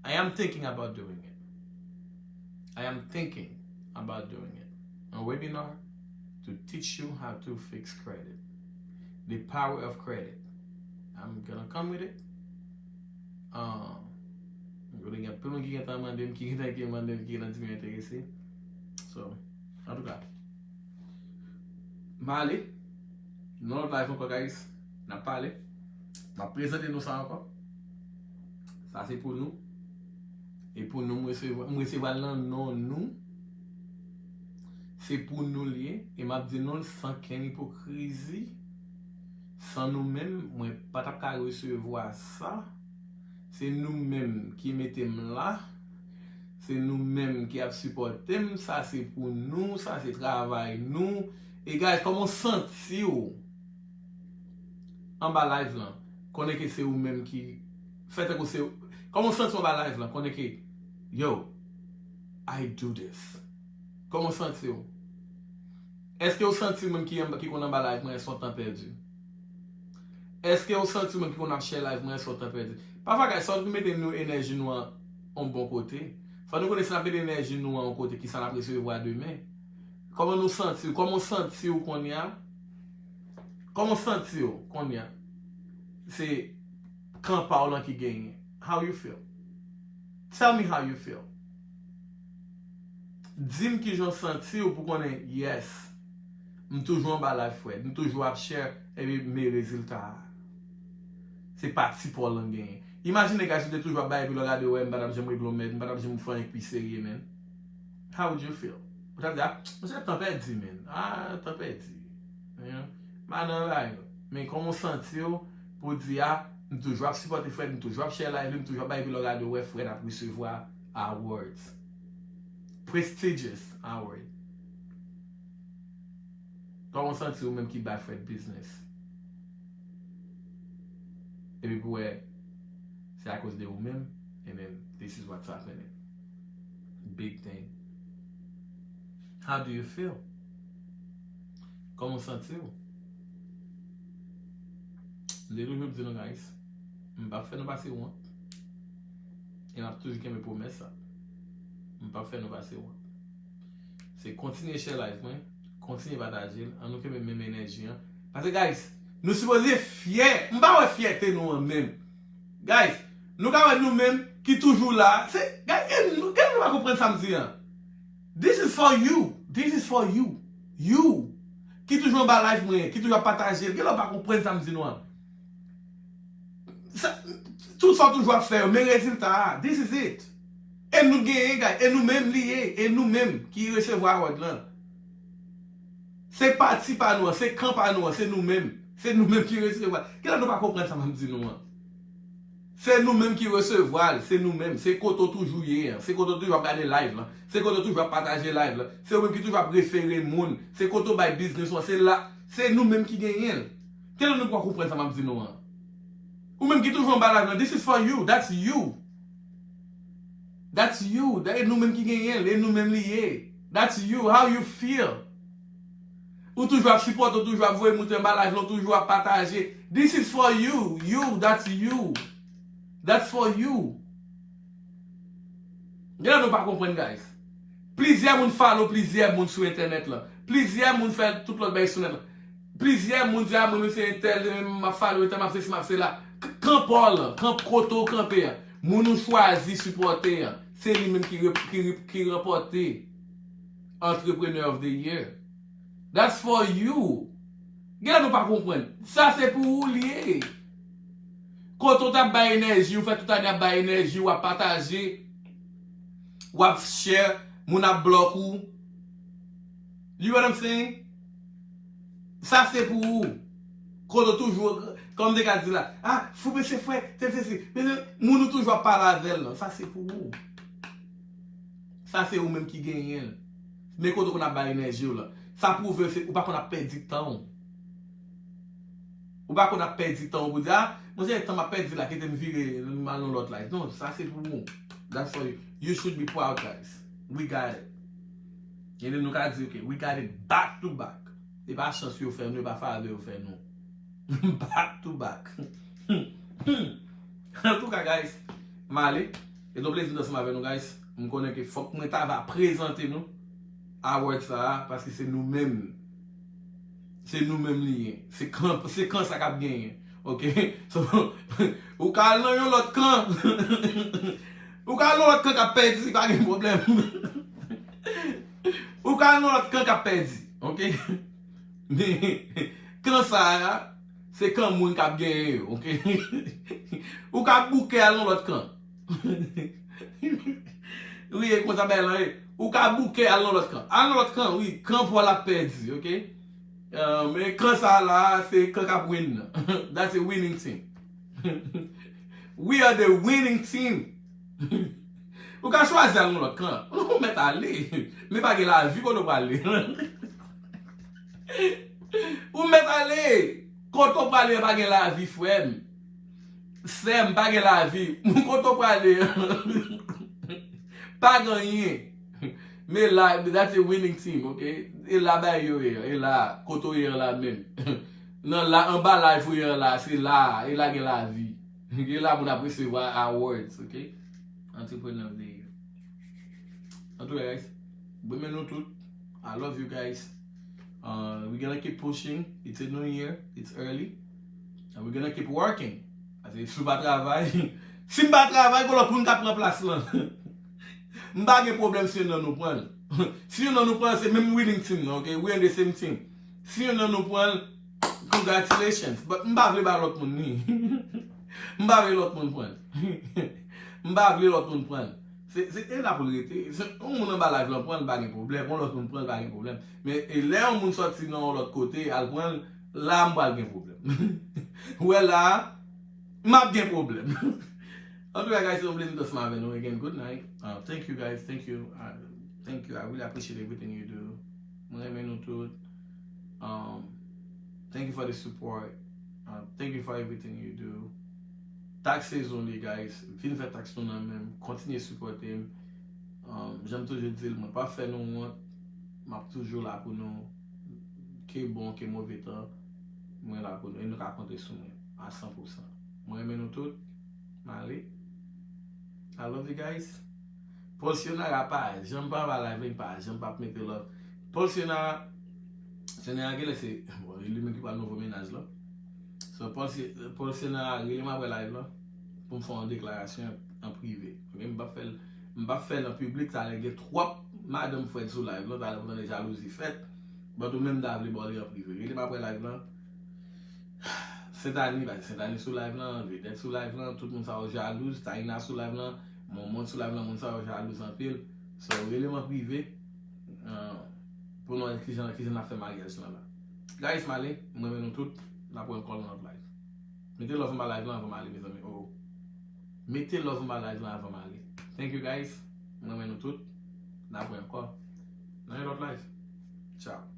I am thinking about doing it. I am thinking about doing it. A webinar to teach you how to fix credit. The power of credit. I'm gonna come with it. Um, gen anpil moun ki gentan mande m, ki gentan ki mande m, ki gentan di m yo enterese. So, antouka, m ale. Nan lòt live ankò, guys. N ap pale. M ap prezante nou sa ankò. Sa se pou nou. E pou nou, m resevwa, m resevwa l nan non nou. Se pou nou l ye. E m ap di nou l san kenn ipokrizi. San nou menm, mwen pa t ap ka resevwa sa. Se nou menm ki mete m la. Se nou menm ki ap sipòte m. Sa se pou nou. Sa se travay nou. E guys, kòman w santi w anba live lan? Konnen ke se ou menm ki fè tankou se ou. Kòman w santi w anba live lan? Konnen ke, yo, I do this. Kòman w santi w? Èske w santi w menm ki anba, ki konn anba live mwen, èske w tan pèdi? Èske w santi w menm ki konn ap share live mwen, èske w tan pèdi? Pafwa, guys, fò nou mete nou enèji nou an yon bon kote. Fò nou konnen si n ap mete enèji nou an yon kote, kisa n ap resevwa demen. Kòman nou santi w? Kòman w santi w kounye a? Kòman w santi w kounye a? Se kan pa w lan ki genyen. How you feel? Tell me how you feel. Di m kijan w santi w pou konnen, yes, m toujou anba live, Fred. M toujou ap share, epi men rezilta a. Se pati pa w lan genyen. Imajine, guys, ou te toujou ap bay, epi lè w gade, w wè, m pa t ap janm regle yon mèd, m pa t ap janm fè anyen k pi serye, man. How would you feel? Ou t ap di, ah, monchè, tan pèdi, man. Ah, tan pèdi. You know? M pa nan bagay yo. Men kòman w santi w pou w di, ah, m toujou ap sipòte Fred, m toujou ap share live li, m toujou ap bay, epi lè w gade, w wè Fred ap resevwa awards. Prestigious award. Kòman w santi w menm ki bay Fred business? Epi pou wè, se akoz de ou menm, and then this is what's happening. Big thing. How do you feel? Kòman w santi w? M te toujou di nou, guys, m p ap fè nou pase wont. E m ap toujou kenbe pwomès sa. M p ap fè nou pase wont. Se kontinye share live mwen, kontinye pataje l, ann nou kenbe menm enèji an. Paske, guys, nou sipoze fyè. M pa wè fyète nou an menm. Guys, nou ka wè nou menm ki toujou la. Se, guys, e nou, gen nou pa konprann sa m di an. This is for you. This is for you. You. Ki toujou anba live mwen, ki toujou ap pataje l. Gen lè w pa konprann sa m di nou an. Sa, tout sa w toujou ap fè yo, men rezilta a. This is it. E nou genyen, guys. E nou menm li ye. E nou menm ki resevwa award lan. Se pati pa nou an, se kan pa nou an, se nou menm. Se nou menm ki resevwa. Kilè nou pa konprann sa m ap di nou an? Se nou menm ki resevwa l, se nou menm. Se kote w toujou ye an, se kote w toujou ap gade live lan, se kote w toujou ap pataje live lan, se ou menm ki toujou ap refere moun, se kote w bay biznis ou an, se la, se nou menm ki genyen l. Kilè nou pa konprann sa m ap di nou an? Ou menm ki toujou anba live lan, this is for you, that's you. That's you. E nou menm ki genyen l, e nou menm li ye. That's you. How you feel? Ou toujou ap sipòte, ou toujou ap voye moun anba live la, ou toujou ap pataje. This is for you. You, that's you. That's for you. Gen lè nou pa konprann, guys. Plizyè moun follow plizyè moun sou entènèt la. Plizyè moun fè tout lòt bagay sou nèt la. Plizyè moun di, "A, mwen, mwen se entèl, m ap follow entèl, m ap se si, m ap se la." K- Kan pa w lan, kan kote w kanpe an, moun ou chwazi sipòte an, se li menm ki, rep- ki, rep- ki ranpòte Entrepreneur of the Year. That's for you. Gen lè nou pa konprann. Sa se pou ou li ye. Kote w t ap bay enèji, ou fè tout ane ap bay enèji, w ap pataje, w ap share, moun ap block ou. You know what I'm saying? Sa se pou ou. Kote w toujou, kòm te ka di la, ah, fou mesye frè, tel se si. Mesye, moun ou toujou ap pale avè l lan, sa se pou ou. Sa se ou menm ki genyen l. Men kote w konn ap bay enèji w lan. Sa pwouve se ou pa konn ap pèdi tan w. Ou pa konn ap pèdi tan w pou di, ah, mwen se tan m ap pèdi la, kite m vire, m al nan lòt live. Non, sa se pou ou. That's for you. You should be proud, guys. We got it. E nou ka di, ok, we got it back to back. E pa chans yo fè nou, e pa favè yo fè nou. Back to back. Antouka, guys, m ale. E t on plezi ansanm avè nou, guys. M konnen ke fòk mwen ta va prezante nou award sa a, paske se nou menm. Se nou menm li ye. Se kan, se kan sa k ap genyen. Ok? So, ou ka al nan yon lòt kan. Ou ka al nan lòt kan k ap pèdi, pa gen pwoblèm. Ou ka al nan lòt kan k ap pèdi. Ok? Men, kan sa a, se kan moun k ap genyen yo. Ok? Ou ka bouke al nan lòt kan. Wi, e konsa bagay lan ye. Ou ka bouke al nan lòt kan. Al nan lòt kan, wi, kan pa w la ap pèdi, ok? Ah, men kan sa la, se kan k ap win nan. That's a winning team. We are the winning team. Ou ka chwazi al nan lòt kan. Ou mèt ale. Men pa gen lavi kote w prale. Ou mèt ale. Kote w prale pa gen lavi, frè m. Sè m, pa gen lavi. Kote w prale. Pa gen anyen. Men la, that's a winning team, ok? E la bay yo ye, e la, kote w ye la menm. Nan la, anba live ou ye la, se la, e la gen lavi. E la moun ap resevwa awards, ok? Entrepreneur of the Year. Antouka, guys, mwen renmen nou tout. I love you guys. Uh, we're gonna keep pushing. It's a new year. It's early. And we're gonna keep working. Paske si w pa travay, si m pa travay, gon lòt moun k ap pran plas lan. M pa gen pwoblèm si youn nan nou pran l. Si youn nan nou pran l, se menm winning team nan, ok? We in the same team. Si youn nan nou pran l, congratulations. But m pa vle bay lòt moun li. M pa vle lòt moun pran l. M pa vle lòt moun pran l. Se, se, e la pou l rete. Se, yon moun anba live lan pran l, pa gen pwoblèm. Yon lòt moun pran l, pa gen pwoblèm. Men, e lè yon moun sòti nan yon lòt kote, al pran l, la m pral gen pwoblèm. Ou wè la, m ap gen pwoblèm. Antouka, guys, se yon plezi ansanm avè nou. Again, good night. Uh, thank you, guys. Thank you. Uh, thank you. I really appreciate everything you do. Mwen renmen nou tout. Um, thank you for the support. Uh, thank you for everything you do. Tax sezon li, guys. Vin fè tax nou nan men m. Kontinye sipòte m. Um, jan m toujou di l, mwen p ap fè nou wont. M ap toujou la pou nou. Ke bon, ke move tan, mwen la pou nou. E nou ka konte sou mwen a san pou san. Mwen renmen nou tout. M ale. I love you guys. Paul Sionara pa janm pa anba live, li pa janm p ap mete love. Paul Sionara, Sionara genlè se, bon, e li menm ki pral nouvo mennaj lan. So, Paul Si- Paul Sionara, rele m apre live lan pou m fè yon deklarasyon an prive. Ok, m p ap fè l, m p ap fè l an piblik, talè gen twòp madanm Fred sou live lan, talè pou tande jalouzi fèt. But ou menm ta vle ba w li an prive. Rele m apre live lan. Sentani, paske Sentani sou live lan, Vedèt sou live lan, tout moun sa yo jalouz, Taina sou live lan, Monmon sou live lan, moun sa yo jalouz anpil. So, rele m an prive, uh, pou nou wè kijan, kijan n ap fè maryaj lan la. Guys, m ale, mwen renmen nou tout, n ap wè ankò nan lòt live. Mete love anba live lan avan m ale, mezanmi. Oh, oh. Mete love anba live lan avan m ale. Thank you, guys. Mwen renmen nou tout. N ap wè ankò nan yon lòt live. Ciao.